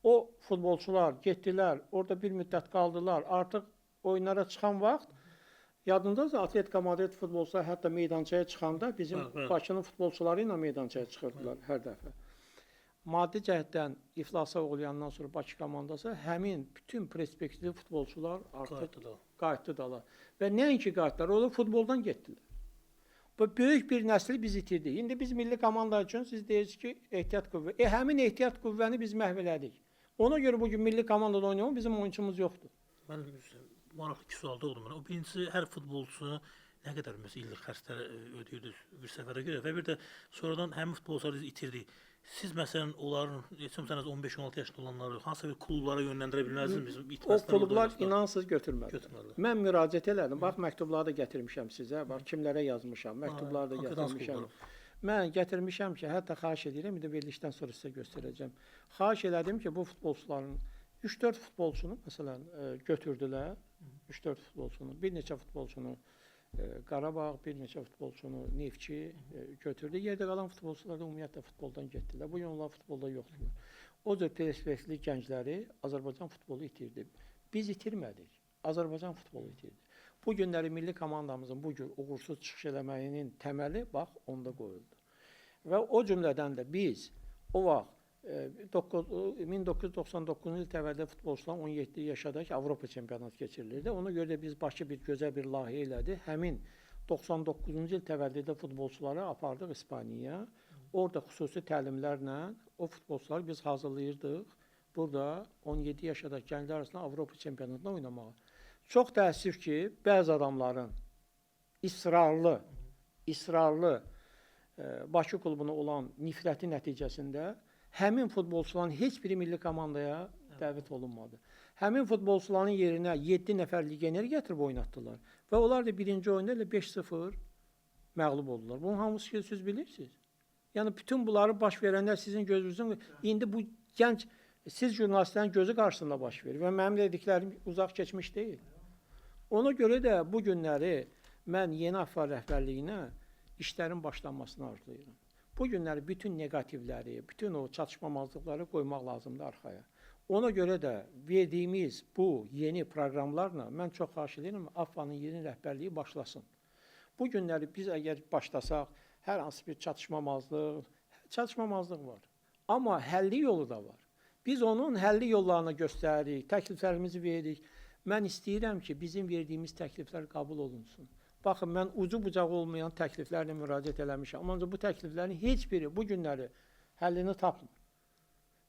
O futbolçular getdilər, orada bir müddət qaldılar. Artıq oyunlara çıxan vaxt, yadındadır, Atletico Madrid futbolçuları hətta meydançaya çıxanda bizim Bakının futbolçuları ilə meydançaya çıxırdılar hər dəfə. Maddi cəhətdən iflasa uğrayandan sonra Bakı komandası həmin bütün perspektivli futbolçular artıq qayıtdı dala. Və nəinki qayıtdılar, onlar futboldan getdilər. Bu böyük bir nəsli biz itirdik. İndi biz milli komanda üçün siz deyirsiniz ki, ehtiyat qüvvə. Həmin ehtiyat qüvvəni biz məhv elədik. Ona görə bugün milli komandada oynayan bizim oyunçumuz yoxdur. Mən maraqlı iki sual doğdu mənə. O birincisi, hər futbolçu nə qədər məsələn illik xərclər ödəyirdiniz bir səfərə görə və bir də sonradan həmin futbolçuları biz itirdik. Siz məsələn onların, heç olmasa 15-16 yaşında olanları hansısa bir klublara yönləndirə bilməzdiniz? O klublar inansız götürmədilər. Mən müraciət elədim. Bax, məktubları da gətirmişəm sizə. Bax, kimlərə yazmışam. Məktubları da gətirmişəm. Mən gətirmişəm ki, hətta xahiş edirəm, indi verilişdən sonra sizə göstərəcəm. Xahiş elədim ki, bu futbolçuların 3-4 futbolçunu məsələn götürdülər. 3-4 futbolçunu, bir neçə futbolçunu Qarabağ, bir neçə futbolçunu Neftçi götürdü. Yerdə qalan futbolçular da ümumiyyətlə futboldan getdilər. Bu gün onlar futbolda yoxdurlar. O cür perspektivli gəncləri Azərbaycan futbolu itirdi. Biz itirmədik. Azərbaycan futbolu itirdi. Bu günləri milli komandamızın bu cür uğursuz çıxış eləməyinin təməli bax onda qoyuldu. Və o cümlədən də biz o vaxt 1999-cu il təvəllüdlü futbolçuların 17 yaşadakı Avropa çempionatı keçirilirdi. Ona görə də biz Bakı bir gözəl bir layihə elədi. Həmin 99-cu il təvəllüdlü futbolçuları apardıq İspaniyaya. Orada xüsusi təlimlərlə o futbolçuları biz hazırlayırdıq. Burada 17 yaşadakı gənclər arasında Avropa çempionatında oynamağa. Çox təəssüf ki, bəzi adamların israrlı Bakı klubuna olan nifrəti nəticəsində həmin futbolçuların heç biri milli komandaya dəvət olunmadı. Həmin futbolçuların yerinə 7 nəfər legioner gətirib oynatdılar və onlar da birinci oyunda elə 5-0 məğlub oldular. Bunun hamısı ki, siz bilirsiniz. Yəni bütün bunları baş verənlər sizin gözünüzün indi bu gənc siz jurnalistlərin gözü qarşısında baş verir və mənim dediklərim uzaq keçmiş deyil. Ona görə də bu günləri mən yeni AFFA rəhbərliyinə işlərin başlanmasını arzulayıram. Bu günləri bütün neqativləri, bütün o çatışmamazlıqları qoymaq lazımdır arxaya. Ona görə də verdiyimiz bu yeni proqramlarla mən çox xahiş edirəm, AFFA-nın yeni rəhbərliyi başlasın. Bu günləri biz əgər başlasaq, hər hansı bir çatışmamazlıq var. Amma həlli yolu da var. Biz onun həlli yollarını göstəririk, təkliflərimizi veririk. Mən istəyirəm ki, bizim verdiyimiz təkliflər qəbul olunsun. Baxın, mən ucu bucağı olmayan təkliflərlə müraciət eləmişəm. Ancaq bu təkliflərin heç biri bu günləri həllini tapmır.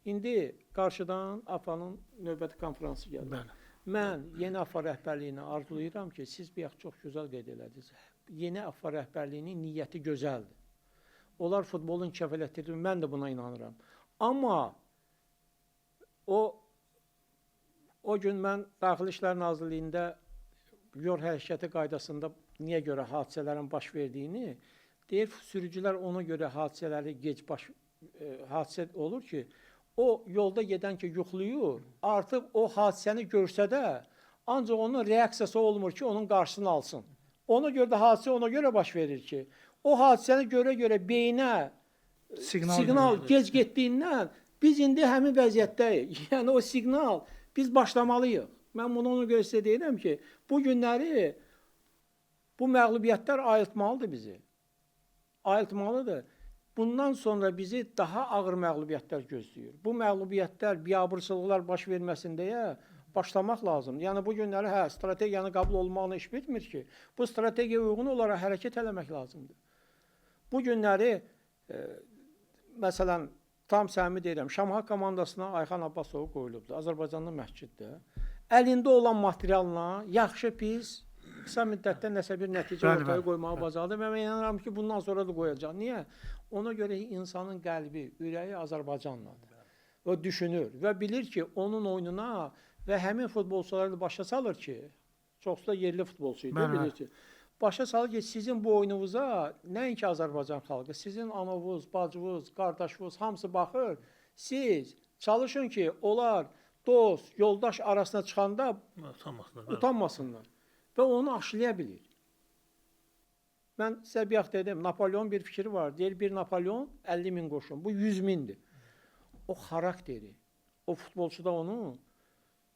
İndi qarşıdan AFFA-nın növbəti konfransı gəlir. Bəli. Mən yeni AFFA rəhbərliyinə arzulayıram ki, siz bayaq çox gözəl qeyd elədiniz. Yeni AFFA rəhbərliyinin niyyəti gözəldir. Onlar futbolu inkişaf elətdirir, mən də buna inanıram. Amma o gün mən Daxili İşlər Nazirliyində yol hərəkəti qaydasında niyə görə hadisələrin baş verdiyini deyir, sürücülər ona görə hadisələri gec hadisə olur ki, o yolda gedən ki yuxlayır, artıq o hadisəni görsə də ancaq onun reaksiyası olmur ki, onun qarşısını alsın. Ona görə də hadisə ona görə baş verir ki, o hadisəni görə-görə beyinə siqnal gec getdiyindən Biz indi həmin vəziyyətdəyik. Yəni o siqnal biz başlamalıyıq. Mən bunu ona görə sizə deyirəm ki, bu günləri bu məğlubiyyətlər ayıltmalıdır bizi. Ayıltmalıdır. Bundan sonra bizi daha ağır məğlubiyyətlər gözləyir. Bu məğlubiyyətlər, biabırçılıqlar baş verməsin deyə başlamaq lazımdır. Yəni bu günləri hə, strategiyanın qəbul olunmağına iş bitmir ki. Bu strategiyaya uyğun olaraq hərəkət eləmək lazımdır. Bu günləri məsələn, tam səmimi deyirəm, Şamaxı komandasına Ayxan Abbasov qoyulubdur. Azərbaycanlı məsciddə. Əlində olan materialla yaxşı, pis, qısa müddətdə nəsə bir nəticə ortaya qoymağı bacardı. Və mən inanıram ki, bundan sonra da qoyacaq. Niyə? Ona görə insanın qəlbi, ürəyi Azərbaycanladır. O düşünür və bilir ki, onun oyununa və həmin futbolçuları da başa salır ki, çoxsu da yerli futbolçu idi, bilir ki, başa salır ki, sizin bu oyununuza nəinki Azərbaycan xalqı, sizin anavuz, bacınız, qardaşınız hamısı baxır. Siz çalışın ki, onlar dost, yoldaş arasına çıxanda utanmasınlar və onu aşılaya bilir. Mən sizə bir vaxt dedim, Napolyon bir fikri var. Deyir, bir Napolyon 50 min qoşun, bu 100 mindir. O xarakteri, o futbolçuda onu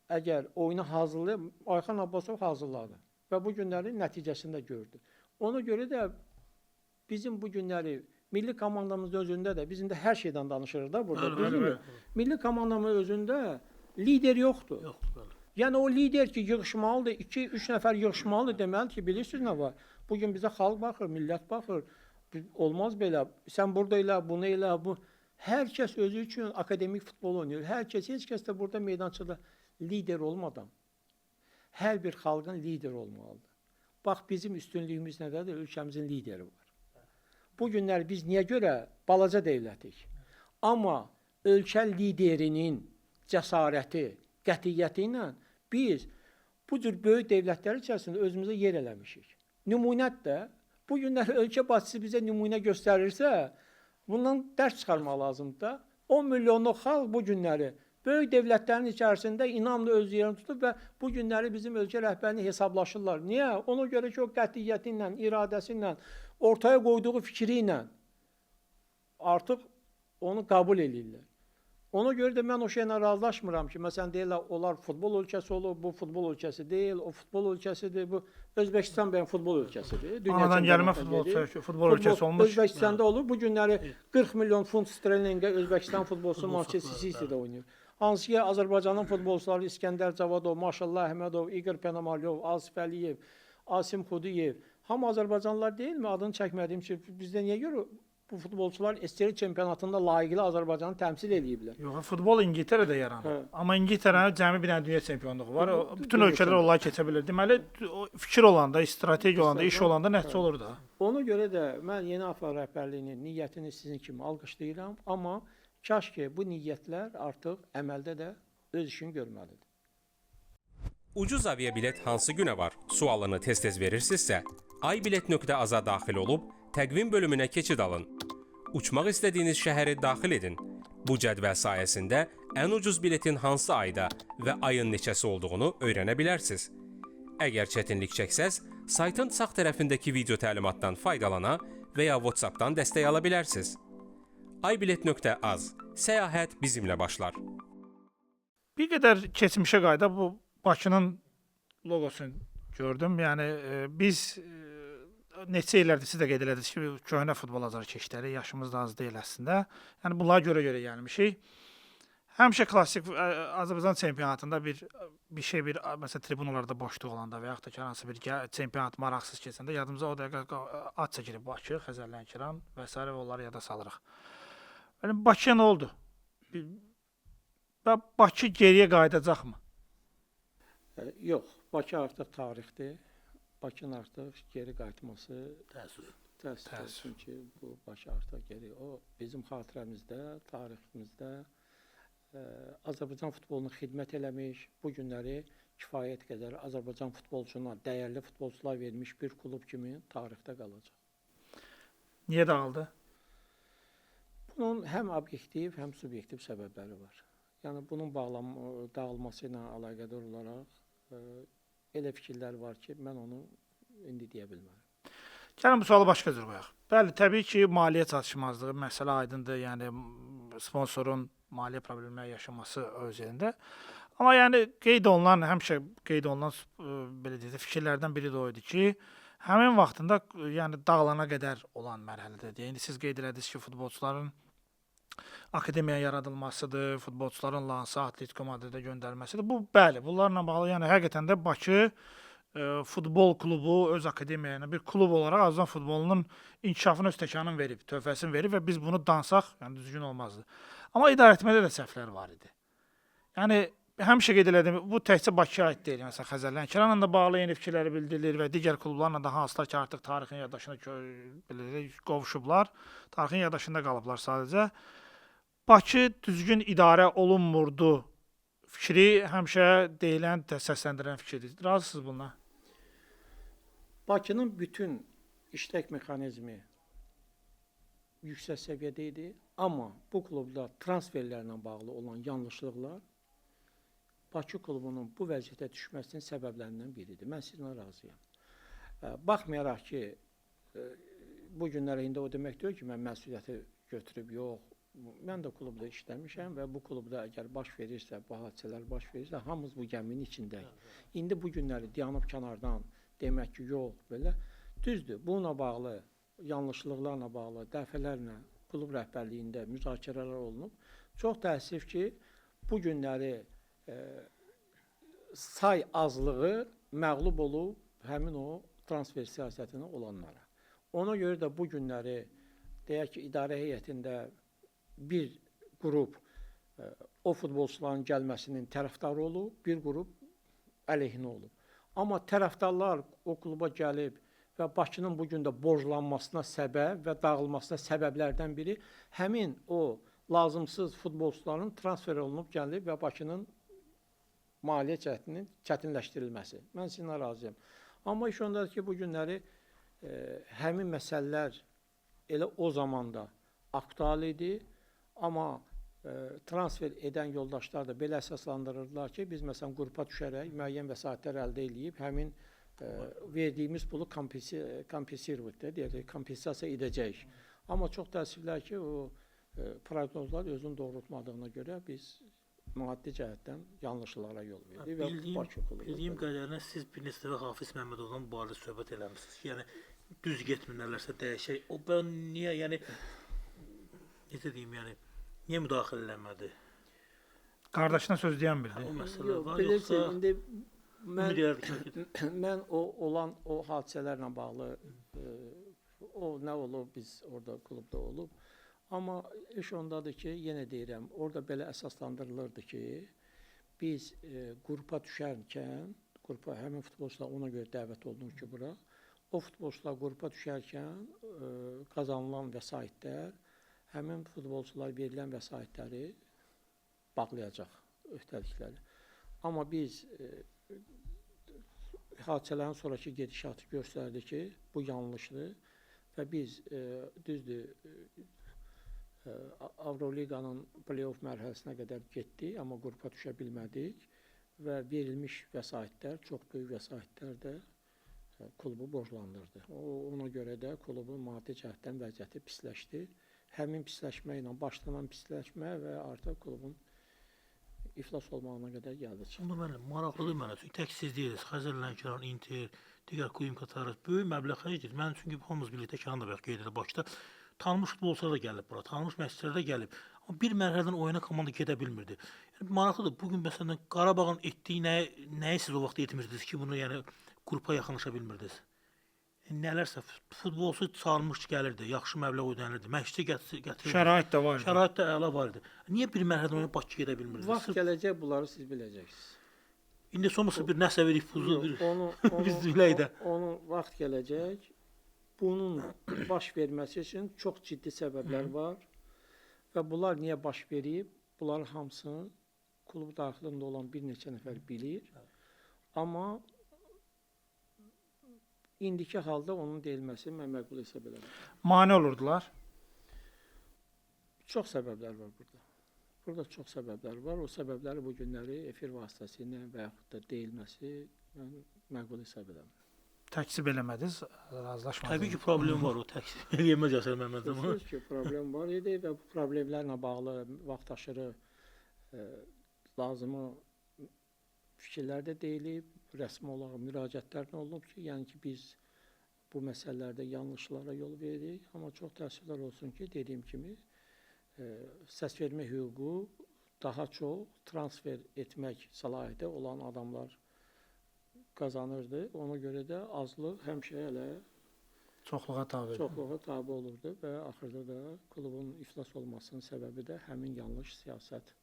əgər oyunu hazırlayıb, Ayxan Abbasov hazırladı və bu günlərin nəticəsini də gördü. Ona görə də bizim bu günləri milli komandamızın özündə də, bizim də hər şeydən danışırıq da burada, düzdürmü? Milli komandamızın özündə lider yoxdur. Yoxdur. Yəni o lider ki, yığışmalıdır, 2-3 nəfər yığışmalıdır, deməli ki, bilirsiniz nə var? Bugün bizə xalq baxır, millət baxır. Olmaz belə. Sən burada elə, bunu elə, bu. Hər kəs özü üçün akademik futbol oynayır. Hər kəs, heç kəs də burada meydançada lider olmadan hər bir xalqın lideri olmalıdır. Bax, bizim üstünlüyümüz nədədir? Ölkəmizin lideri var. Bu günlər biz niyə görə balaca devlətik? Amma ölkə liderinin cəsarəti, qətiyyəti ilə biz bu cür böyük devlətlər içərisində özümüzə yer eləmişik. Nümunət də, bu günlər ölkə başçısı bizə nümunə göstərirsə, bundan dərs çıxarmaq lazımdır da. 10 milyonluq xalq bu günləri böyük devlətlərin içərisində inamla öz yerini tutub və bu günləri bizim ölkə rəhbərini hesablaşırlar. Niyə? Ona görə ki, o qətiyyəti ilə, iradəsi ilə, ortaya qoyduğu fikri ilə artıq onu qəbul eləyirlər. Ona görə də mən o şeylə razılaşmıram ki, məsələn, deyirlər, onlar futbol ölkəsi olub, bu futbol ölkəsi deyil, o futbol ölkəsidir, bu Özbəkistan bəyən futbol ölkəsidir. Dünya Anadan gəlmə futbol ölkəsi olmuş. Özbəkistanda olub, bu günləri 40 milyon funt sterlingə Özbəkistan futbolçusu Manchester City-də oynayır. Hansı ki, Azərbaycanın futbolçuları İskəndər Cavadov, Maşallah Əhmədov, İqor Penamalyov, Asif Əliyev, Asim Xudiyev, hamı Azərbaycanlılar deyilmi? Adını çəkmədiyim ki, bizdə niyə görə bu futbolçular SSR çempionatında layiqli Azərbaycanı təmsil eləyiblər? Yox, futbol İngiltərədə yaranır. Hə. Amma İngiltərənin cəmi bir dənə dünya çempionluğu var. O, bütün ölkələr onları keçə bilir. Deməli, fikir olanda, strategiya olanda, iş olanda nəticə olur da. Ona görə də mən yeni AFA rəhbərliyinin niyyətini sizin kimi alqışlayıram, amma kaş ki, bu niyyətlər artıq əməldə də öz işini görməlidir. Ucuz aviabilet hansı günə var? Sualını tez-tez verirsinizsə, aybilet.az-a daxil olub təqvim bölümünə keçid alın. Uçmaq istədiyiniz şəhəri daxil edin. Bu cədvəl sayəsində ən ucuz biletin hansı ayda və ayın neçəsi olduğunu öyrənə bilərsiniz. Əgər çətinlik çəksəz, saytın sağ tərəfindəki video təlimatdan faydalana və ya WhatsApp-dan dəstək ala bilərsiniz. aybilet.az Səyahət bizimlə başlar. Bir qədər keçmişə qayıdaq, bu Bakının loqosunu gördüm. Yəni biz neçə illərdir siz də qeyd elədiniz ki, köhnə futbol azarkeşləri, yaşımız da az deyil əslində. Yəni bunlara görə-görə gəlmişik. Həmişə klassik Azərbaycan çempionatında bir şey, bir məsələn tribunalarda boşluq olanda və yaxud da ki, hansı bir çempionat maraqsız keçəndə yadımıza o dəqiqə ad çəkirik Bakı, Xəzər Lənkəran və sairə və onları yada salırıq. Yəni Bakıya nə oldu? Və Bakı geriyə qayıdacaqmı? Yox, Bakı artıq tarixdir. Bakının artıq geri qayıtması Təəssüf. təəssüf olsun ki, bu Bakı artıq geri. O bizim xatirəmizdə, tariximizdə Azərbaycan futboluna xidmət eləmiş, bu günləri kifayət qədər Azərbaycan futbolçuna dəyərli futbolçular vermiş bir klub kimi tarixdə qalacaq. Niyə dağıldı? Bunun həm obyektiv, həm subyektiv səbəbləri var. Yəni bunun dağılması ilə əlaqədar olaraq elə fikirlər var ki, mən onu indi deyə bilmərəm. Gəlin bu sualı başqa cür qoyaq. Bəli, təbii ki, maliyyə çatışmazlığı məsələ aydındır. Yəni sponsorun maliyyə problemləri yaşaması öz yerində. Amma yəni qeyd olunan, həmişə qeyd olunan belə deyək də fikirlərdən biri də o idi ki, həmin vaxtında yəni dağılana qədər olan mərhələdə. İndi siz qeyd elədiniz ki, futbolçuların akademiya yaradılmasıdır, futbolçuların Lansa, Atletico Madridə göndərilməsidir. Bu bəli, bunlarla bağlı yəni həqiqətən də Bakı futbol klubu öz akademiya ilə bir klub olaraq Azərbaycan futbolunun inkişafına öz təkanını verib, töhfəsini verib və biz bunu dansaq, yəni düzgün olmazdı. Amma idarəetmədə də səhvlər var idi. Yəni həmişə qeyd elədim, bu təkcə Bakıya aid deyil. Məsələn, Xəzər Lənkəranla da bağlı eyni fikirləri bildirilir və digər klublarla da hansılar ki, artıq tarixin yaddaşına belə deyək, qovuşublar, tarixin yaddaşında qalıblar sadəcə. Bakı düzgün idarə olunmurdu fikri həmişə deyilən, səsləndirilən fikirdir. Razısınız bununla? Bakının bütün işlək mexanizmi yüksək səviyyədə idi, amma bu klubda transferlərlə bağlı olan yanlışlıqlar Bakı klubunun bu vəziyyətə düşməsinin səbəblərindən biridir. Mən sizinlə razıyam. Baxmayaraq ki, bu günlərə indi o demək deyil ki, mən məsuliyyəti götürüb, yox, mən də klubda işləmişəm və bu klubda əgər baş verirsə, bu hadisələr baş verirsə, hamımız bu gəminin içindəyik. İndi bu günləri dayanıb kənardan demək ki, yox, belə. Düzdür, bununla bağlı, yanlışlıqlarla bağlı dəfələrlə klub rəhbərliyində müzakirələr olunub. Çox təəssüf ki, bu günləri say azlığı məğlub olub həmin o transfer siyasətinə olanlara. Ona görə də bu günləri, deyək ki, idarə heyətində bir qrup o futbolçuların gəlməsinin tərəfdarı olub, bir qrup əleyhinə olub. Amma tərəfdarlar o kluba gəlib və Bakının bu gün də borclanmasına səbəb və dağılmasına səbəblərdən biri həmin o lazımsız futbolçuların transfer olunub gəlib və Bakının maliyyə cəhətinin çətinləşdirilməsi. Mən sizinlə razıyam. Amma iş ondadır ki, bu günləri həmin məsələlər elə o zamanda aktual idi, amma transfer edən yoldaşlar da belə əsaslandırırdılar ki, biz məsələn qrupa düşərək müəyyən vəsaitlər əldə eləyib həmin verdiyimiz pulu kompensasiya edəcəyik. Amma çox təəssüflər ki, o proqnozlar özünü doğrultmadığına görə biz maddi cəhətdən yanlışlara yol verdik və Bakı klubu. Bildiyim qədərinə siz bir neçə dəfə Hafiz Məmmədovdan bu barədə söhbət eləmisiniz ki, yəni düz getmirlərsə dəyişək. O ben niyə, yəni necə deyim, yəni niyə müdaxilə eləmədi? Qardaşına söz deyən bildi. O məsələ var, yoxsa indi mən o olan o hadisələrlə bağlı o nə olub, biz orada klubda olub. Amma iş ondadır ki, yenə deyirəm, orada belə əsaslandırılırdı ki, biz qrupa düşərkən, qrupa həmin futbolçular ona görə dəvət olunur ki, bura, o futbolçular qrupa düşərkən qazanılan vəsaitlər, həmin futbolçular verilən vəsaitləri bağlayacaq, öhdəlikləri. Amma biz hadisələrin sonraki gedişatı göstərdi ki, bu yanlışdır və biz düzdür, Avroliqanın play-off mərhələsinə qədər getdik, amma qrupa düşə bilmədik və verilmiş vəsaitlər, çox böyük vəsaitlər də klubu borclandırdı. Ona görə də klubun maddi cəhətdən vəziyyəti pisləşdi. Həmin pisləşmə ilə başlanan pisləşmə və artıq klubun iflas olmağına qədər gəldi. Onda müəllim, maraqlıdır mənə. Çünki tək siz deyirsiniz, Xəzər Lənkəran, Inter, digər klub qatarı böyük məbləğ xərcləyir. Mən çünki hamımız birlikdə Kənan da bayaq qeyd edir Bakıda. Tanınmış futbolçular da gəlib bura, tanınmış məşqçilər də gəlib. Amma bir mərhələdən oyuna komanda gedə bilmirdi. Yəni maraqlıdır. Bu gün məsələn Qarabağın etdiyi nəyi siz o vaxt etmirdiniz ki, bunu yəni qrupa yaxınlaşa bilmirdiniz? Nələrsə futbolçu çağırmış gəlirdi, yaxşı məbləğ ödənilirdi, məşqçi gətirirdi. Şərait də var idi. Şərait də əla var idi. Niyə bir mərhələdən oyuna Bakı gedə bilmirdiniz? Vaxt gələcək, bunları siz biləcəksiniz. İndi sonrası bir nəsə bir ipucu bir biz bilək də. Onu vaxt gələcək. Bunun baş verməsi üçün çox ciddi səbəblər var və bunlar niyə baş verib? Bunların hamısını klub daxilində olan bir neçə nəfər bilir. Amma indiki halda onun deyilməsi mən məqbul hesab eləmirəm. Mane olurdular? Çox səbəblər var burada. Burada çox səbəblər var. O səbəbləri bu günləri efir vasitəsilə və yaxud da deyilməsi mən məqbul hesab eləmirəm. Təkzib eləmədiniz, razılaşmadınız. Təbii ki, problem var o təkzib eləyəməz Yasər Məmmədov. Sözsüz ki, problem var idi və bu problemlərlə bağlı vaxt aşırı lazımı fikirlər də deyilib, rəsmi olaraq müraciətlər də olunub ki, yəni ki, biz bu məsələlərdə yanlışlara yol veririk, amma çox təəssüflər olsun ki, dediyim kimi səs vermə hüququ daha çox transfer etmək səlahiyyəti olan adamlar qazanırdı. Ona görə də azlıq həmişə elə çoxluğa tabe. Çoxluğa tabe olurdu və axırda da klubun iflas olmasının səbəbi də həmin yanlış siyasət,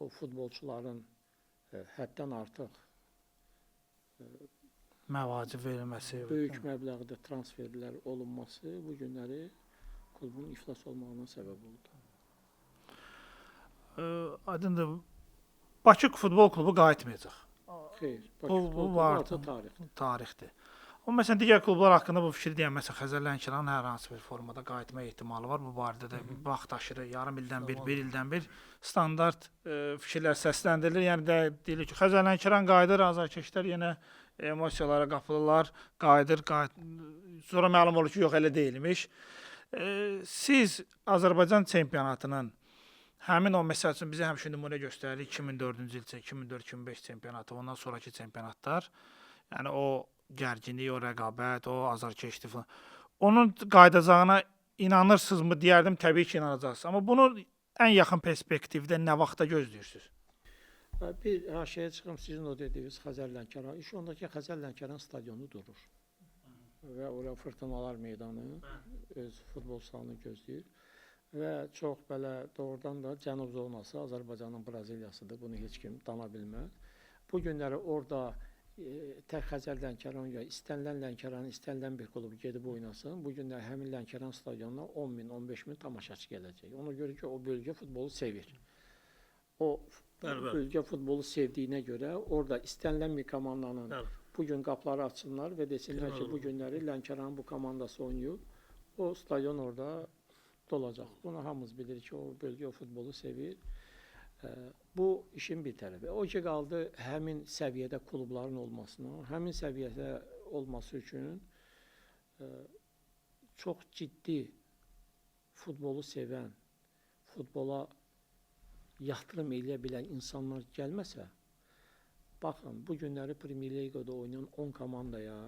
o futbolçuların həddən artıq məvacib verilməsi, böyük məbləğdə transferlər olunması bu günləri klubun iflas olmağına səbəb oldu. Aydındır, Bakı futbol klubu qayıtmayacaq. Xeyr, Bakı futbol klubu artıq tarixdir. Tarixdir. Amma məsələn digər klublar haqqında bu fikri deyən, məsələn Xəzər Lənkəranın hər hansı bir formada qayıtma ehtimalı var. Bu barədə də vaxt aşırı yarım ildən bir, bir ildən bir standart fikirlər səsləndirilir. Yəni də deyilir ki, Xəzər Lənkəran qayıdır, azarkeşlər yenə emosiyalara qapılırlar, qayıdır, sonra məlum olur ki, yox elə deyilmiş. Siz Azərbaycan çempionatının həmin o, məsəl üçün bizə həmişə nümunə göstərilir 2004-cü il, 2004-2005 çempionatı, ondan sonraki çempionatlar. Yəni o gərginlik, o rəqabət, o azarkeşlik falan. Onun qayıdacağına inanırsınızmı deyərdim, təbii ki, inanacaqsınız. Amma bunu ən yaxın perspektivdə nə vaxta gözləyirsiniz? Bir haşiyə çıxım, sizin o dediyiniz Xəzər Lənkəran. İş onda ki, Xəzər Lənkəran stadionu durur. Və ora Fırtınalar meydanı öz futbol sahanı gözləyir. Və çox belə doğrudan da Cənub zonası Azərbaycanın Braziliyasıdır. Bunu heç kim dana bilməz. Bu günləri orada tək Xəzər Lənkəran ya istənilən Lənkəran, istənilən bir klub gedib oynasın. Bu günlər həmin Lənkəran stadionuna 10 min, 15 min tamaşaçı gələcək. Ona görə ki, o bölgə futbolu sevir. O bölgə futbolu sevdiyinə görə orada istənilən bir komandanın bu gün qapıları açsınlar və desinlər ki, bu günləri Lənkəranın bu komandası oynayır. O stadion orada dolacaq. Bunu hamımız bilir ki, o bölgə o futbolu sevir. Bu işin bir tərəfi. O ki qaldı həmin səviyyədə klubların olmasına, həmin səviyyədə olması üçün çox ciddi futbolu sevən, futbola yatırım eləyə bilən insanlar gəlməsə, baxın, bu günləri Premier Liqada oynayan 10 komandaya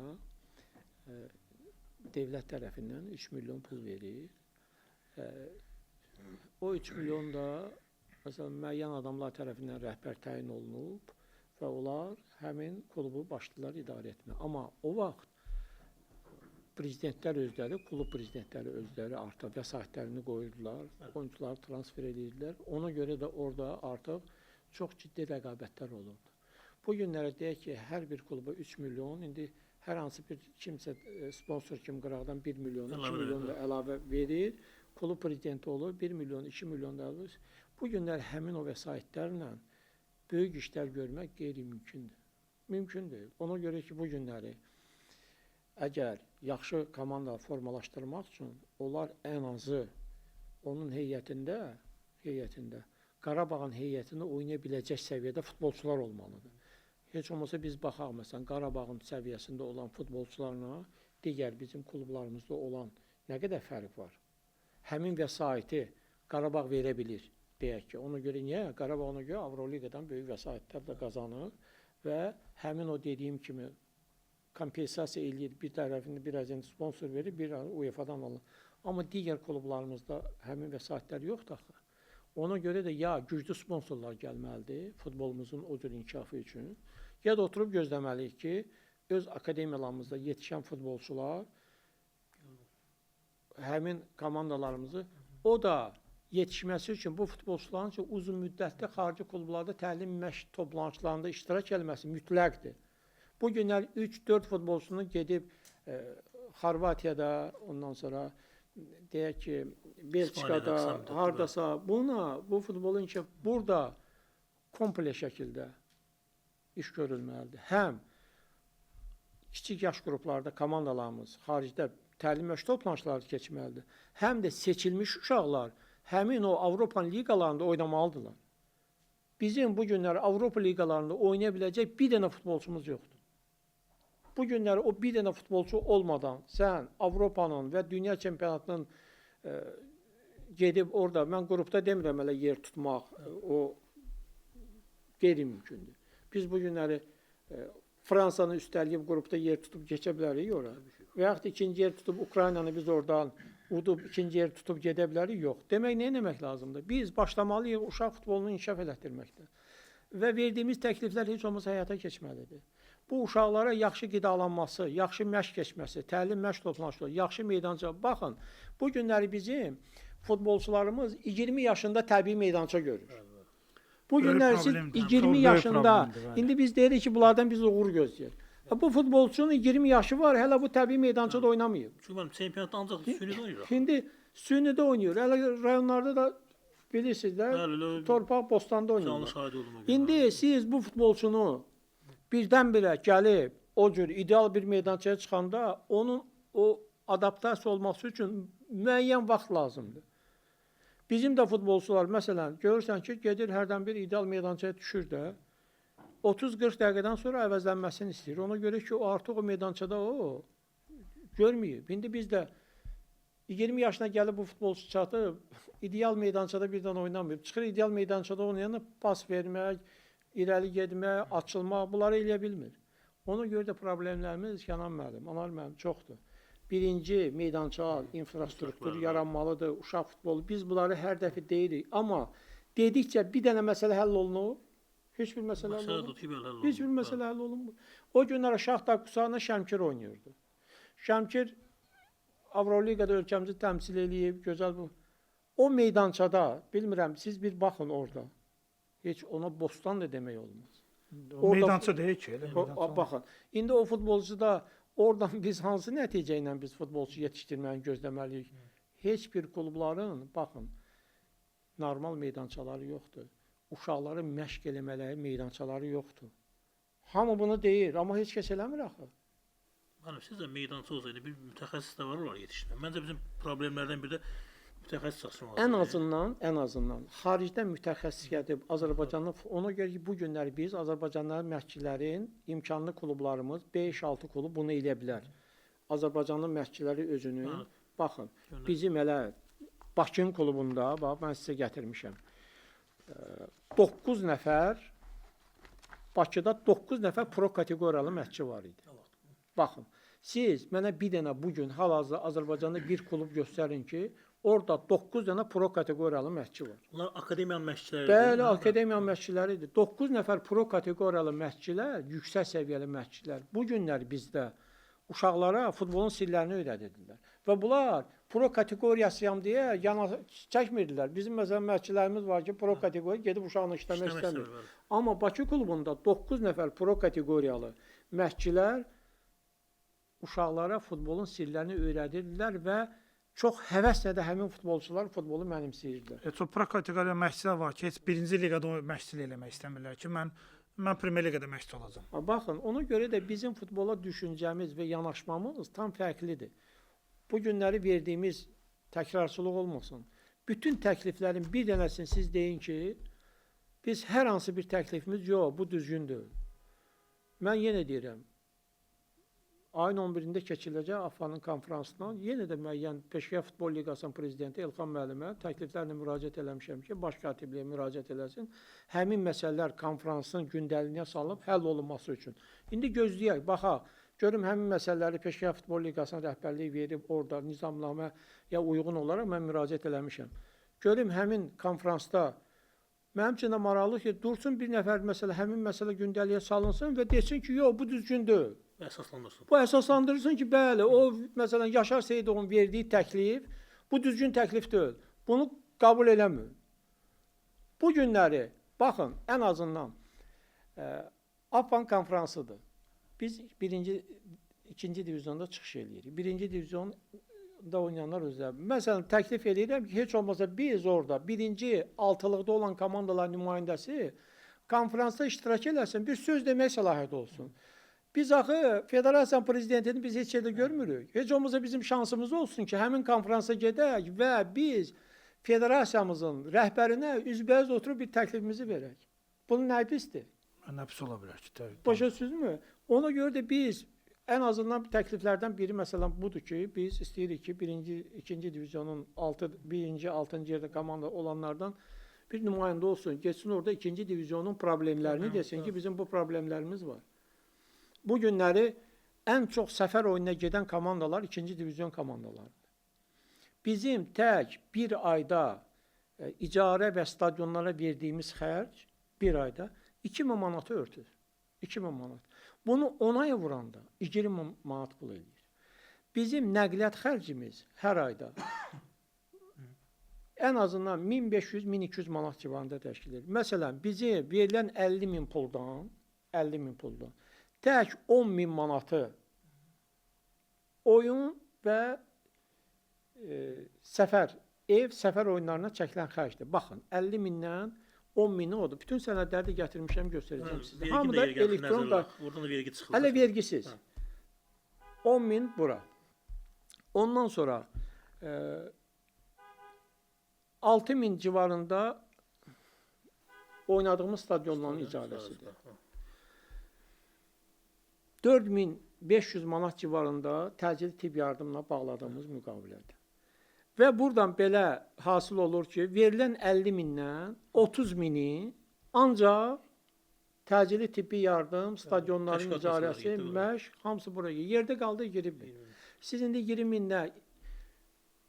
dövlət tərəfindən 3 milyon pul verir. O 3 milyon da məsələn, müəyyən adamlar tərəfindən rəhbər təyin olunub və onlar həmin klubu başladılar idarə etməyə. Amma o vaxt prezidentlər özləri, klub prezidentləri özləri artıq vəsaitlərini qoyurdular, oyuncuları transfer edirdilər. Ona görə də orada artıq çox ciddi rəqabətlər olurdu. Bu günlərə deyək ki, hər bir kluba 3 milyon, indi hər hansı bir kimsə sponsor kimi qıraqdan 1 milyon, 2 milyon da əlavə verir, klub prezidenti olur, 1 milyon, 2 milyon da əlavə. Bu günlər həmin o vəsaitlərlə böyük işlər görmək qeyri-mümkündür. Mümkün deyil. Ona görə ki, bu günləri əgər yaxşı komanda formalaşdırmaq üçün onlar ən azı onun heyətində Qarabağın heyətində oynaya biləcək səviyyədə futbolçular olmalıdır. Heç olmasa biz baxaq, məsələn, Qarabağın səviyyəsində olan futbolçularla digər bizim klublarımızda olan nə qədər fərq var? Həmin vəsaiti Qarabağ verə bilir, deyək ki. Ona görə niyə? Qarabağ ona görə Avroliqadan böyük vəsaitlər də qazanır və həmin o dediyim kimi kompensasiya eləyir, bir tərəfini biraz sponsor verir, bir UEFA-dan alır. Amma digər klublarımızda həmin vəsaitlər yoxdur axı. Ona görə də ya güclü sponsorlar gəlməlidir futbolumuzun o cür inkişafı üçün, ya da oturub gözləməliyik ki, öz akademiyalarımızda yetişən futbolçular həmin komandalarımızı, o da yetişməsi üçün bu futbolçuların üçün uzun müddətli xarici klublarda təlim məşq toplanışlarında iştirak eləməsi mütləqdir. Bu günlər 3-4 futbolçunun gedib Xorvatiyada, ondan sonra deyək ki, Belçikada, hardasa buna, bu futbolun inkişafı burada komple şəkildə iş görülməlidir. Həm kiçik yaş qruplarda komandalarımız xaricdə təlim məşq toplanışları keçməlidir. Həm də seçilmiş uşaqlar həmin o Avropa liqalarında oynamalıdırlar. Bizim bu günlər Avropa liqalarında oynaya biləcək bir dənə futbolçumuz yoxdur. Bu günləri o bir dənə futbolçu olmadan sən Avropanın və dünya çempionatının gedib orada, mən qrupda demirəm elə yer tutmaq, o qeyri-mümkündür. Biz bu günləri Fransanı üstələyib qrupda yer tutub keçə bilərik ora. Və yaxud ikinci yer tutub Ukraynanı biz oradan udub ikinci yer tutub gedə bilərik? Yox. Demək, nə etmək lazımdır? Biz başlamalıyıq uşaq futbolunu inkişaf elətdirməkdə. Və verdiyimiz təkliflər heç olmasa həyata keçməlidir. Bu uşaqlara yaxşı qidalanması, yaxşı məşq keçməsi, təlim məşq toplanışları, yaxşı meydança. Baxın, bu günləri bizim futbolçularımız 20 yaşında təbii meydança görür. Bu günlər siz 20 yaşında, indi biz deyirik ki, bunlardan biz uğur gözləyir. Bu futbolçunun 20 yaşı var, hələ bu təbii meydançada oynamayıb. Çünki mənim çempionatda ancaq sünidə oynayır. İndi sünidə oynayır. Hələ rayonlarda da bilirsiniz də, torpaq bostanda oynayırlar. İndi siz bu futbolçunu birdən-birə gəlib o cür ideal bir meydançaya çıxanda onun o adaptasiya olması üçün müəyyən vaxt lazımdır. Bizim də futbolçular, məsələn, görürsən ki, gedir hərdən bir ideal meydançaya düşür də, 30-40 dəqiqədən sonra əvəzlənməsini istəyir. Ona görə ki, o artıq o meydançada o görməyib. İndi biz də 20 yaşına gəlib bu futbolçu çatıb, ideal meydançada birdən oynamayıb. Çıxır ideal meydançada oynayanda pas vermək, irəli getmək, açılmaq, bunları eləyə bilmir. Ona görə də problemlərimiz Kənan müəllim, Anar müəllim çoxdur. Birinci meydança, infrastruktur yaranmalıdır, uşaq futbolu. Biz bunları hər dəfə deyirik. Amma dedikcə bir dənə məsələ həll olunur. Heç bir məsələ həll olunmur. Heç bir məsələ həll olunmur. O günlər Şaxta Qusarına Şəmkir oynayırdı. Şəmkir Avroliqada ölkəmizi təmsil eləyib, gözəl bu. O meydançada, bilmirəm, siz bir baxın orada. Heç ona bostan da demək olmaz. O meydança deyil ki, elə meydança. Baxın, indi o futbolçu da oradan biz hansı nəticə ilə biz futbolçu yetişdirməyini gözləməliyik? Heç bir klubların, baxın, normal meydançaları yoxdur. Uşaqların məşq eləmələri meydançaları yoxdur. Hamı bunu deyir, amma heç kəs eləmir axı. Mənim, siz də meydança olsaydı, bir mütəxəssis də var olar yetişdirmə. Məncə bizim problemlərdən biri də mütəxəssis açılmalıdır. Ən azından xaricdən mütəxəssis gəlib Azərbaycanın, ona görə ki, bu günləri biz Azərbaycanlı məşqçilərin imkanlı klublarımız 5-6 klub bunu eləyə bilər. Azərbaycanlı məşqçiləri özünün, baxın, bizim elə Bakının klubunda, bax, mən sizə gətirmişəm. 9 nəfər, Bakıda 9 nəfər pro kateqoriyalı məşqçi var idi. Baxın, siz mənə bir dənə bugün hal-hazırda Azərbaycanda bir klub göstərin ki, orada 9 dənə pro kateqoriyalı məşqçi var. Bunlar akademiyanın məşqçiləri idi. Bəli, akademiyanın məşqçiləri idi. 9 nəfər pro kateqoriyalı məşqçilər, yüksək səviyyəli məşqçilər. Bu günlər bizdə uşaqlara futbolun sirlərini öyrədirdilər. Və bunlar pro kateqoriyasıyam deyə yana çəkmirdilər. Bizim məsələn məşqçilərimiz var ki, pro kateqoriya gedib uşaqla işləmək istəmir. Amma Bakı klubunda 9 nəfər pro kateqoriyalı məşqçilər uşaqlara futbolun sirlərini öyrədirdilər və çox həvəslə də həmin futbolçular futbolu mənimsəyirdilər. Çox pro kateqoriya məşqçilər var ki, heç birinci liqada məşqçilik eləmək istəmirlər ki, mən Premyer Liqada məşqçi olacağam. Baxın, ona görə də bizim futbola düşüncəmiz və yanaşmamız tam fərqlidir. Bu günləri verdiyimiz təkrarçılıq olmasın. Bütün təkliflərin bir dənəsini siz deyin ki, biz hər hansı bir təklifimiz yox, bu düzgün deyil. Mən yenə deyirəm, ayın 11-də keçiriləcək AFFA-nın konfransından yenə də müəyyən Peşkar Futbol Liqasının prezidenti Elxan müəllimə təkliflərlə müraciət eləmişəm ki, baş katibliyə müraciət eləsin. Həmin məsələlər konfransın gündəliyinə salıb həll olunması üçün. İndi gözləyək, baxaq, görüm həmin məsələləri Peşkar Futbol Liqasının rəhbərliyi verib orada nizamnaməyə uyğun olaraq mən müraciət eləmişəm. Görüm həmin konfransda mənim üçün də maraqlı ki, dursun bir nəfər məsələ, həmin məsələ gündəliyə salınsın və desin ki, yox, bu düzgün deyil. Əsaslandırsın. Bu əsaslandırsın ki, bəli, o, məsələn, Yaşar Seyidovun verdiyi təklif, bu düzgün təklif deyil. Bunu qəbul eləmir. Bu günləri, baxın, ən azından AFFA konfransıdır. Biz birinci, ikinci divizyonda çıxış eləyirik. Birinci divizyonda oynayanlar özləri. Məsələn, təklif eləyirəm ki, heç olmasa biz orada birinci altılıqda olan komandaların nümayəndəsi konfransda iştirak eləsin, bir söz demək səlahiyyəti olsun. Biz axı federasiyanın prezidentini biz heç yerdə görmürük. Heç olmasa bizim şansımız olsun ki, həmin konfransa gedək və biz federasiyamızın rəhbərinə üzbəüz oturub bir təklifimizi verək. Bunun nə pisdir? Nə pis ola bilər ki? Başa düşdünüzmü? Ona görə də biz Ən azından təkliflərdən biri məsələn budur ki, biz istəyirik ki, birinci, ikinci divizyonun 6, birinci, 6-cı yerdə komanda olanlardan bir nümayəndə olsun, getsin orada ikinci divizyonun problemlərini desin ki, bizim bu problemlərimiz var. Bu günləri ən çox səfər oyununa gedən komandalar ikinci divizyon komandalarıdır. Bizim tək bir ayda icarə və stadionlara verdiyimiz xərc bir ayda 2000 manatı örtür. 2000 manat. Bunu 10 aya vuranda 20 manat pul eləyir. Bizim nəqliyyat xərcimiz hər ayda ən azından 1500-1200 manat civarında təşkil edir. Məsələn, bizə verilən 50 min puldan, 50 min puldan tək 10 min manatı oyun və səfər, ev səfər oyunlarına çəkilən xərcdir. Baxın, 50 mindən 10 mini odur. Bütün sənədləri də gətirmişəm, göstərəcəm sizə. Hamı da elektron da. Oradan da vergi çıxır. Hələ vergisiz. 10 min bura. Ondan sonra 6 min civarında oynadığımız stadionların icarəsidir. 4500 manat civarında təcili tibb yardımına bağladığımız müqavilədir. Və buradan belə hasıl olur ki, verilən 50 mindən 30 mini ancaq təcili tibbi yardım, stadionların icarəsi, məşq, hamısı buraya. Yerdə qaldı 20 min. Siz indi 20 minlə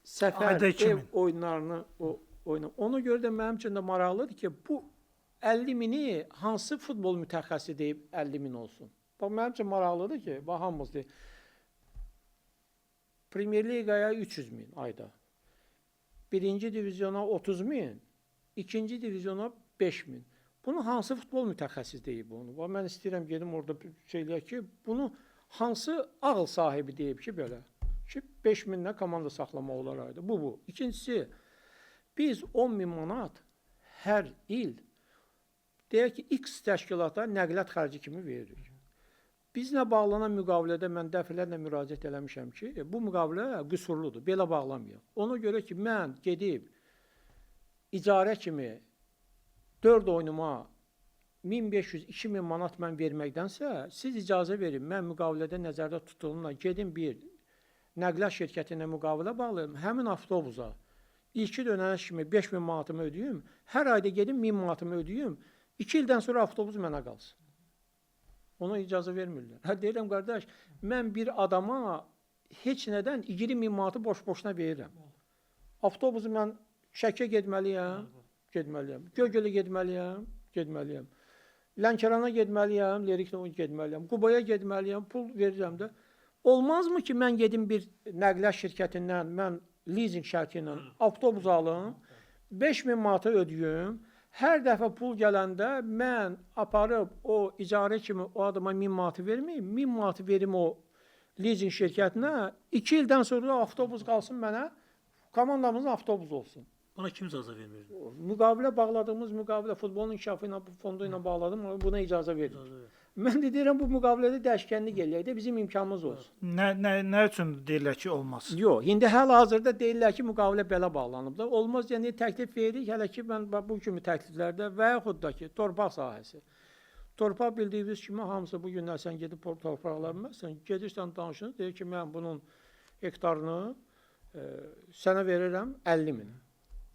səfər, ev oyunlarını oynayın. Ona görə də mənim üçün də maraqlıdır ki, bu 50 mini hansı futbol mütəxəssisi deyib 50 min olsun? Bax, mənim üçün maraqlıdır ki, bax, hamımız deyir. Premier Liqaya 300 min ayda. Birinci divizyona 30 min, ikinci divizyona 5 min. Bunu hansı futbol mütəxəssis deyib bunu? Bax, mən istəyirəm gedim orada şey eləyək ki, bunu hansı ağıl sahibi deyib ki, belə? Ki, 5 minlə komanda saxlamaq olar ayda. Bu. İkincisi, biz 10 min manat hər il, deyək ki, X təşkilata nəqliyyat xərci kimi veririk. Bizlə bağlanan müqavilədə mən dəfələrlə müraciət eləmişəm ki, bu müqavilə qüsurludur, belə bağlamayaq. Ona görə ki, mən gedib icarə kimi 4 oyunuma 1500-2000 manat mən verməkdənsə, siz icazə verin, mən müqavilədə nəzərdə tutduğumla gedim bir nəqliyyat şirkəti ilə müqavilə bağlayım, həmin avtobusa ilki dönəş kimi 5000 manatımı ödəyim, hər ayda gedim 1000 manatımı ödəyim, 2 ildən sonra avtobus mənə qalsın. Ona icazə vermirlər. Hə, deyirəm, qardaş, mən bir adama heç nədən 20 min manatı boş-boşuna verirəm. Avtobusu mən Şəkiyə getməliyəm, getməliyəm. Göygölə getməliyəm, getməliyəm. Lənkərana getməliyəm, Leriklə getməliyəm. Qubaya getməliyəm, pul verirəm də. Olmazmı ki, mən gedim bir nəqliyyat şirkətindən, mən leasing şərti ilə avtobus alım, 5000 manatı ödəyim. Hər dəfə pul gələndə mən aparıb o icarə kimi o adama 1000 manatı verməyim, 1000 manatı verim o leasing şirkətinə, 2 ildən sonra avtobus qalsın mənə, komandamızın avtobusu olsun. Buna kim icazə vermir? Müqavilə bağladığımız müqavilə futbolun inkişafı ilə, fondu ilə bağladım, amma buna icazə vermir. Mən də deyirəm, bu müqavilədə dəyişkənlik eləyək də bizim imkanımız olsun. Nə üçün deyirlər ki, olmaz? Yox, indi hal-hazırda deyirlər ki, müqavilə belə bağlanıb da. Olmaz, yəni təklif veririk, hələ ki, mən bu kimi təkliflərdə və yaxud da ki, torpaq sahəsi. Torpaq bildiyiniz kimi hamısı bu günlər sən gedib torpaqlara bilməzsən, gedirsən danışın, deyir ki, mən bunun hektarını sənə verirəm 50 min.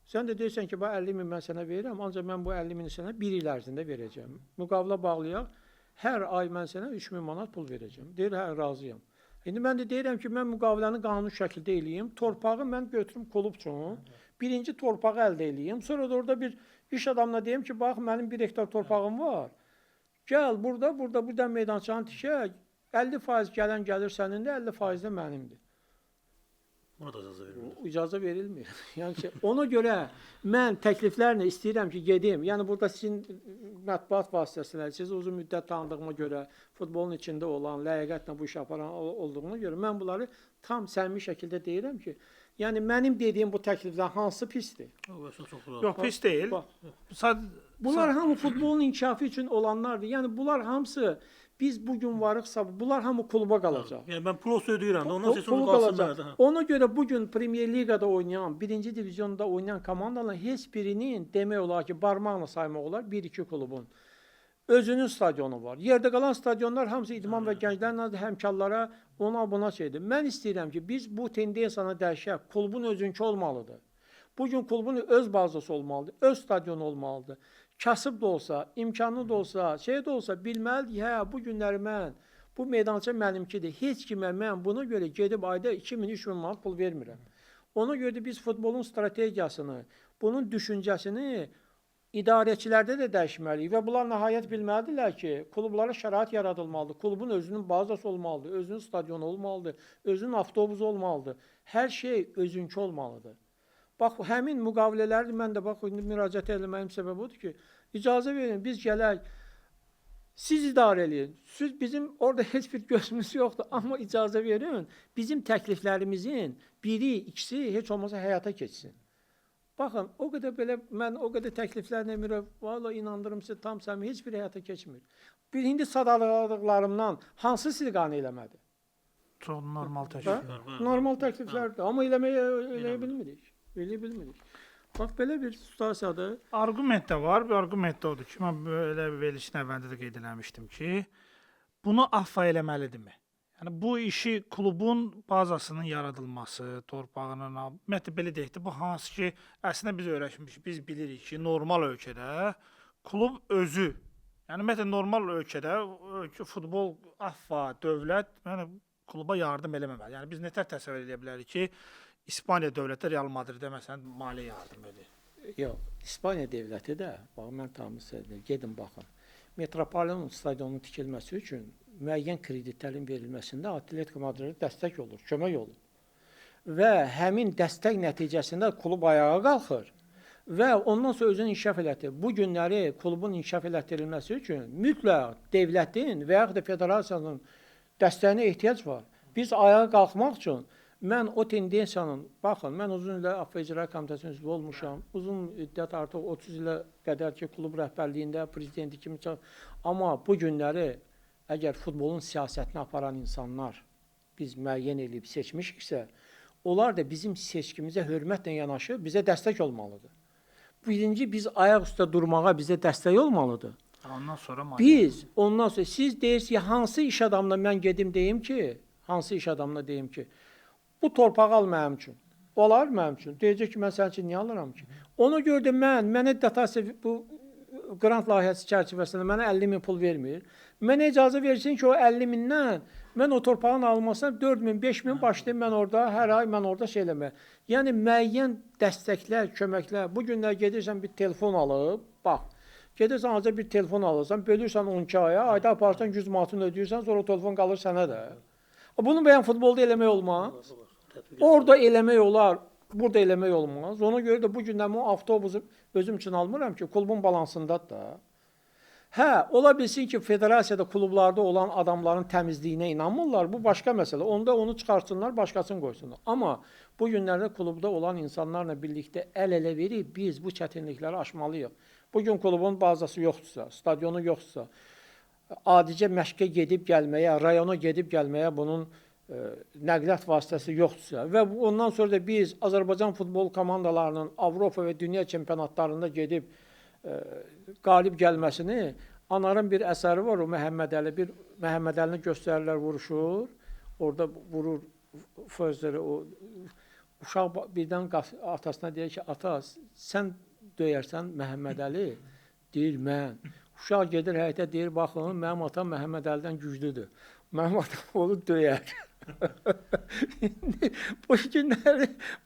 Sən də deyirsən ki, bax 50 min mən sənə verirəm, ancaq mən bu 50 mini sənə bir il ərzində verəcəm. Müqavilə bağlayaq, hər ay mən sənə 3000 manat pul verəcəm. Deyir, hə, razıyam. İndi mən də deyirəm ki, mən müqaviləni qanuni şəkildə eləyim, torpağı mən götürüm klub üçün, birinci torpağı əldə eləyim, sonra da orada bir iş adamına deyim ki, bax, mənim 1 hektar torpağım var, gəl burada, buradan meydançanı tikək, 50% gələn gəlir sənindir, 50% də mənimdir. Buna da icazə verilmir. İcazə verilmir. Yəni ki, ona görə mən təkliflərlə istəyirəm ki, gedim. Yəni burada sizin mətbuat vasitəsilə, sizi uzun müddət tanıdığıma görə, futbolun içində olan, ləyaqətlə bu işi aparan olduğuna görə mən bunları tam səmimi şəkildə deyirəm ki, yəni mənim dediyim bu təkliflər hansı pisdir? Yox, pis deyil. Bunlar hamı futbolun inkişafı üçün olanlardır. Yəni bunlar hamısı biz bugün varıqsa, bunlar hamı kluba qalacaq. Yəni mən pul olsa ödəyirəm də, ondan sonra qalsın mənə də. Ona görə bugün Premier Liqada oynayan, birinci divizyonda oynayan komandaların heç birinin demək olar ki, barmaqla saymaq olar 1-2 klubun. Özünün stadionu var. Yerdə qalan stadionlar hamısı idman və gənclərin həmkarlara ona buna şeydir. Mən istəyirəm ki, biz bu tendensiyanı dəyişək. Klubun özünkü olmalıdır. Bugün klubun öz bazası olmalıdır, öz stadionu olmalıdır. Kasıb da olsa, imkanlı da olsa, şey də olsa bilməlidir ki, hə, bu günləri mən, bu meydança mənimkidir. Heç kimə mən buna görə gedib ayda 2000-3000 manat pul vermirəm. Ona görə də biz futbolun strategiyasını, bunun düşüncəsini idarəçilərdə də dəyişməliyik və bunlar nəhayət bilməlidirlər ki, klublara şərait yaradılmalıdır. Klubun özünün bazası olmalıdır, özünün stadionu olmalıdır, özünün avtobusu olmalıdır. Hər şey özünkü olmalıdır. Bax, həmin müqavilələri mən də bax indi müraciət eləməyim səbəbi odur ki, icazə verin, biz gələk, siz idarə eləyin. Siz bizim orada heç bir gözümüz yoxdur, amma icazə verin, bizim təkliflərimizin biri, ikisi heç olmasa həyata keçsin. Baxın, o qədər belə mən o qədər təkliflərlə vallahi inandırım sizə tam səmimi heç bir həyata keçmir. Bir indi sadaladıqlarımdan hansı sizi qane eləmədi? Çox normal təklif. Normal təkliflərdir, amma eləyə bilmirik. Eləyə bilmirik. Bax belə bir situasiyadır. Arqument də var. Bir arqument də odur ki, mən belə verilişin əvvəlində də qeyd eləmişdim ki, bunu AFFA eləməlidirmi? Yəni bu işi klubun bazasının yaradılması, torpağının, ümumiyyətlə belə deyək də, bu hansı ki, əslində biz öyrəşmişik, biz bilirik ki, normal ölkədə klub özü, yəni ümumiyyətlə normal ölkədə futbol AFFA, dövlət, yəni kluba yardım eləməməli. Yəni biz nətər təsəvvür edə bilərik ki, İspaniya dövləti Real Madridə məsələn maliyyə yardım edir. Yox, İspaniya dövləti də, bax mən tam sizə deyim, gedin baxın. Metropolitan stadionunun tikilməsi üçün müəyyən kreditlərin verilməsində Atletico Madridə dəstək olur, kömək olur. Və həmin dəstək nəticəsində klub ayağa qalxır və ondan sonra özünü inkişaf elətdir. Bu günləri klubun inkişaf elətdirilməsi üçün mütləq dövlətin və yaxud da federasiyanın dəstəyinə ehtiyac var. Biz ayağa qalxmaq üçün mən o tendensiyanın, baxın, mən uzun illər AFF İcra Komitəsinin üzvü olmuşam. Uzun müddət artıq 30 ilə qədər ki, klub rəhbərliyində, prezidenti kimi çalışıram. Amma bu günləri əgər futbolun siyasətini aparan insanlar biz müəyyən eləyib seçmişiksə, onlar da bizim seçkimizə hörmətlə yanaşıb bizə dəstək olmalıdır. Birinci, biz ayaq üstə durmağa bizə dəstək olmalıdır. Ondan sonra maliyyə. Biz, ondan sonra siz deyirsiniz ki, hansı iş adamına mən gedim deyim ki, hansı iş adamına deyim ki, bu torpağı al mənim üçün. Olar mənim üçün. Deyəcək ki, mən sənin üçün niyə alıram ki? Ona görə də mənə dotasiya bu qrant layihəsi çərçivəsində mənə 50 min pul vermir. Mənə icazə versin ki, o 50 mindən mən o torpağın alınmasına 4 min, 5 min başlayım mən orada, hər ay mən orada şey eləməyə. Yəni müəyyən dəstəklər, köməklər. Bu günlər gedirsən bir telefon alıb, bax, gedirsən azca bir telefon alırsan, bölürsən 12 aya, ayda aparırsan 100 manatını ödəyirsən, sonra o telefon qalır sənə də. Bunu bəyən futbolda eləmək olmaz. Orada eləmək olar, burada eləmək olmaz. Ona görə də bu gündən bu avtobusu özüm üçün almıram ki, klubun balansındadır da. Hə, ola bilsin ki, federasiyada, klublarda olan adamların təmizliyinə inanmırlar. Bu başqa məsələ. Onda onu çıxartsınlar, başqasını qoysunlar. Amma bu günlərdə klubda olan insanlarla birlikdə əl-ələ verib biz bu çətinlikləri aşmalıyıq. Bugün klubun bazası yoxdursa, stadionu yoxdursa, adicə məşqə gedib gəlməyə, rayona gedib gəlməyə bunun nəqliyyat vasitəsi yoxdursa və ondan sonra da biz Azərbaycan futbol komandalarının Avropa və dünya çempionatlarında gedib qalib gəlməsini Anarın bir əsəri var, o Məhəmməd Əli, bir Məhəmməd Əlini göstərirlər, vuruşur, orada vurur Fözləri, o uşaq birdən atasına deyir ki, ata, sən döyərsən Məhəmməd Əli, deyir mən. Uşaq gedir həyətə, deyir, baxın, mənim atam Məhəmməd Əlidən güclüdür. Mənim atam onu döyər.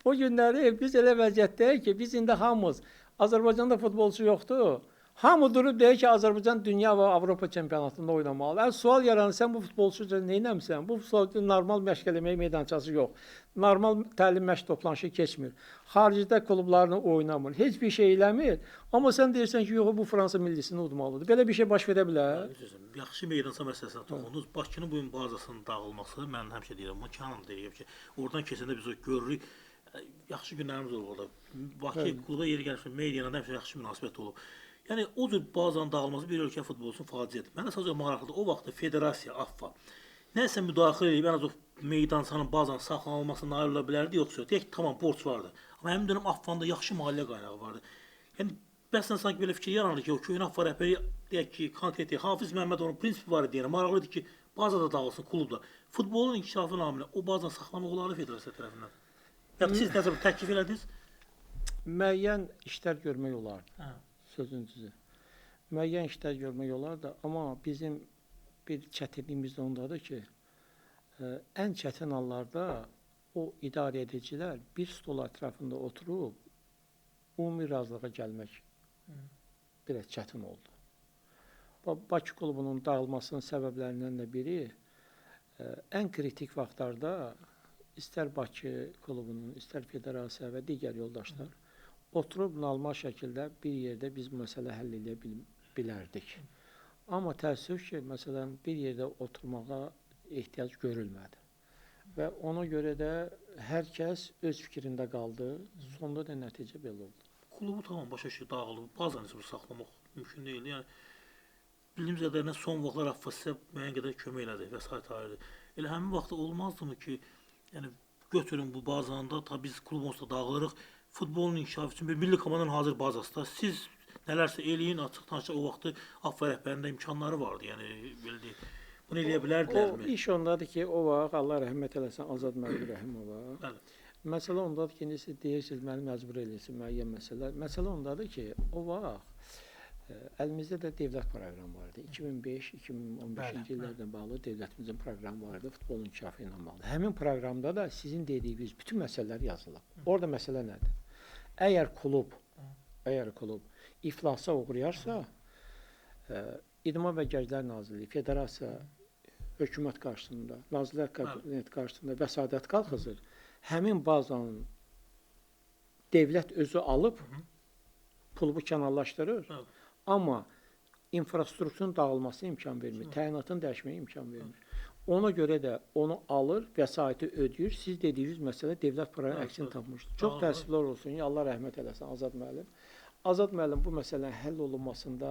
Bu günləri biz elə vəziyyətdəyik ki, biz indi hamımız, Azərbaycanda futbolçu yoxdur. Hamı durub deyir ki, Azərbaycan dünya və Avropa çempionatında oynamalıdır. Yəni, sual yaranır, sən bu futbolçu üçün nə etməlisən? Bu futbolçu normal məşq eləməyə meydançası yox. Normal təlim məşq toplanışı keçmir. Xaricdə klublarını oynamır. Heç bir şey eləmir. Amma sən deyirsən ki, yox, bu Fransa millisini udmalıdır. Belə bir şey baş verə bilər. Yaxşı meydança məsələsinə toxundunuz. Bakının bu gün bazasının dağılması, mən həmişə deyirəm, bunu Kənan deyir ki, oradan keçəndə biz o görürük. Yaxşı günlərimiz olub orada. Bakı kluba yeri gəlmişsə, mediana həmişə yaxşı münasibət olub. Yəni, o cür bazanın dağılması bir ölkə futbolçusunun faciədir. Mənə sadəcə maraqlıdır, o vaxtda federasiya, AFFA nəsə müdaxilə edib, ən az o meydançanın bazanın saxlanılmasına nail ola bilərdi, yoxsa yox. Deyək ki, tamam, borc vardı. Amma həmin dönəm AFFA-nın da yaxşı maliyyə qaynağı vardı. Yəni, Bəzən sanki belə fikir yaranır ki, o köhnə AFFA rəhbəri deyək ki, konkret Hafiz Məmmədovun prinsipi var idi, yəni maraqlıdır ki, baza da dağılsın klubda. Futbolun inkişafı naminə o bazanı saxlamaq olardı federasiya tərəfindən. Ya siz nəsə bir təklif elədiniz? Müəyyən işlər görmək olardı. Hə. Sözün düzü. Müəyyən işlər görmək olardı, amma bizim bir çətinliyimiz də ondadır ki, ən çətin anlarda o idarə edicilər bir stol ətrafında oturub ümumi razılığa gəlmək biraz çətin oldu. Bakı klubunun dağılmasının səbəblərindən də biri ən kritik vaxtlarda istər Bakı klubunun, istər federasiya və digər yoldaşlar oturub normal şəkildə bir yerdə biz bu məsələ həll edə bilərdik. Amma təəssüf ki, məsələn, bir yerdə oturmağa ehtiyac görülmədi. Və ona görə də hər kəs öz fikrində qaldı. Sonda da nəticə belə oldu. Klubu tamam başa düşdük, dağılıb. Bazanı isə saxlamaq mümkün deyil. Yəni bildiyimiz qədərilə son vaxtlar AFFA sizə müəyyən qədər kömək elədi, vəsait ayırdı. Elə həmin vaxtda olmazdımı ki, yəni götürün bu bazanı da, ta biz klub onsuz da dağılırıq. Futbolun inkişafı üçün bir milli komandanın hazır bazası da. Siz nələrsə eləyin, açıqdan açıq o vaxtı AFFA rəhbərinin də imkanları vardı. Yəni belə deyək. Bunu eləyə O bilərdilərmi? iş ondadır ki, o vaxt Allah rəhmət eləsin Azad müəllim Rəhimova. Bəli. Məsələ ondadır ki, indi siz deyirsiniz, məni məcbur eləyirsin müəyyən məsələlər. Məsələ ondadır ki, o vaxt əlimizdə də dövlət proqramı vardı. 2005-2015-ci illərlə bağlı dövlətimizin proqramı vardı, futbolun inkişafı ilə bağlı. Həmin proqramda da sizin dediyiniz bütün məsələlər yazılıb. Orada məsələ nədir? Əgər klub iflasa uğrayarsa, İdman və Gənclər Nazirliyi, federasiya, hökumət qarşısında, Nazirlər Kabineti qarşısında vəsatət qalxızır. Həmin bazanın dövlət özü alıb klubu kənarlaşdırır. Bəli. Amma infrastrukturun dağılmasına imkan vermir, təyinatın dəyişməyə imkan vermir. Ona görə də onu alır, vəsaiti ödəyir. Siz dediyiniz məsələ dövlət proqramının Bəli, əksini bəli. tapmışdır. Çox Dağılır. təəssüflər olsun ki, Allah rəhmət eləsin Azad müəllim. Azad müəllim bu məsələnin həll olunmasında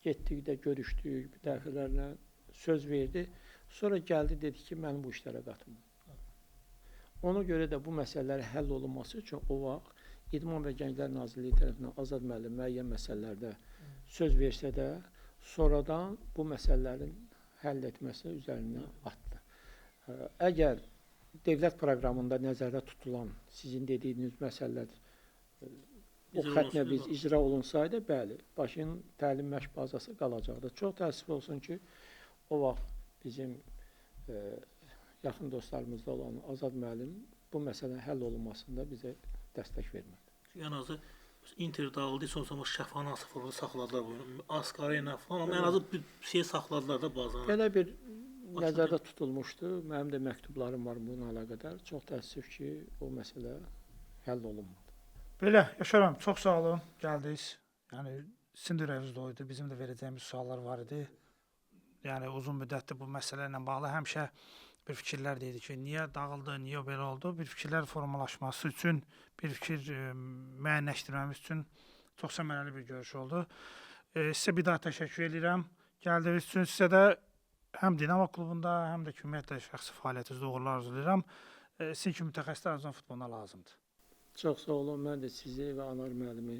getdikdə görüşdük bir dəfələrlə söz verdi. Sonra gəldi dedi ki, məni bu işlərə qatmayın. Ona görə də bu məsələlərin həll olunması üçün o vaxt İdman və Gənclər Nazirliyi tərəfindən Azad müəllim müəyyən məsələlərdə söz versə də, sonradan bu məsələlərin həll etməsi üzərinə atdı. Əgər dövlət proqramında nəzərdə tutulan sizin dediyiniz məsələlər o İcra xəttlə biz olunsaydı. icra olunsaydı, bəli, Bakının təlim məşq bazası qalacaqdı. Çox təəssüf olsun ki, o vaxt bizim yaxın dostlarımızda olan Azad müəllim bu məsələnin həll olunmasında bizə dəstək vermədi. Ən azı Inter dağıldı, son zaman Şəfanı hansı formada saxladılar bunu. Askarena falan, amma ən azı bir şey saxladılar da bazanı. Belə bir nəzərdə tutulmuşdu. Mənim də məktublarım var bununla əlaqədar. Çox təəssüf ki, o məsələ həll olunmadı. Belə, Yaşar müəllim, çox sağ olun, gəldiniz. Yəni sizin də ürəyiniz doydu, bizim də verəcəyimiz suallar var idi. Yəni uzun müddətdir bu məsələ ilə bağlı həmişə bir fikirlər deyildi ki, niyə dağıldı, niyə belə oldu? Bir fikirlər formalaşması üçün, bir fikir müəyyənləşdirməmiz üçün çox səmərəli bir görüş oldu. Sizə bir daha təşəkkür edirəm. Gəldiyiniz üçün sizə də həm Dinamo klubunda, həm də ki, ümumiyyətlə şəxsi fəaliyyətinizdə uğurlar arzulayıram. Sizin kimi mütəxəssislər Azərbaycan futboluna lazımdır. Çox sağ olun. Mən də sizi və Anar müəllimi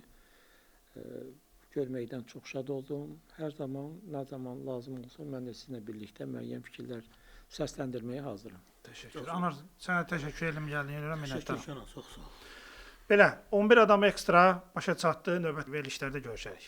görməkdən çox şad oldum. Hər zaman, nə zaman lazım olsa, mən də sizinlə birlikdə müəyyən fikirlər səsləndirməyə hazıram. Təşəkkür. Anar, sənə təşəkkür edirəm gəldiyinə görə, minnətdaram. Təşəkkür, çox sağ ol. Belə, 11 adam ekstra başa çatdı. Növbəti verilişlərdə görüşərik.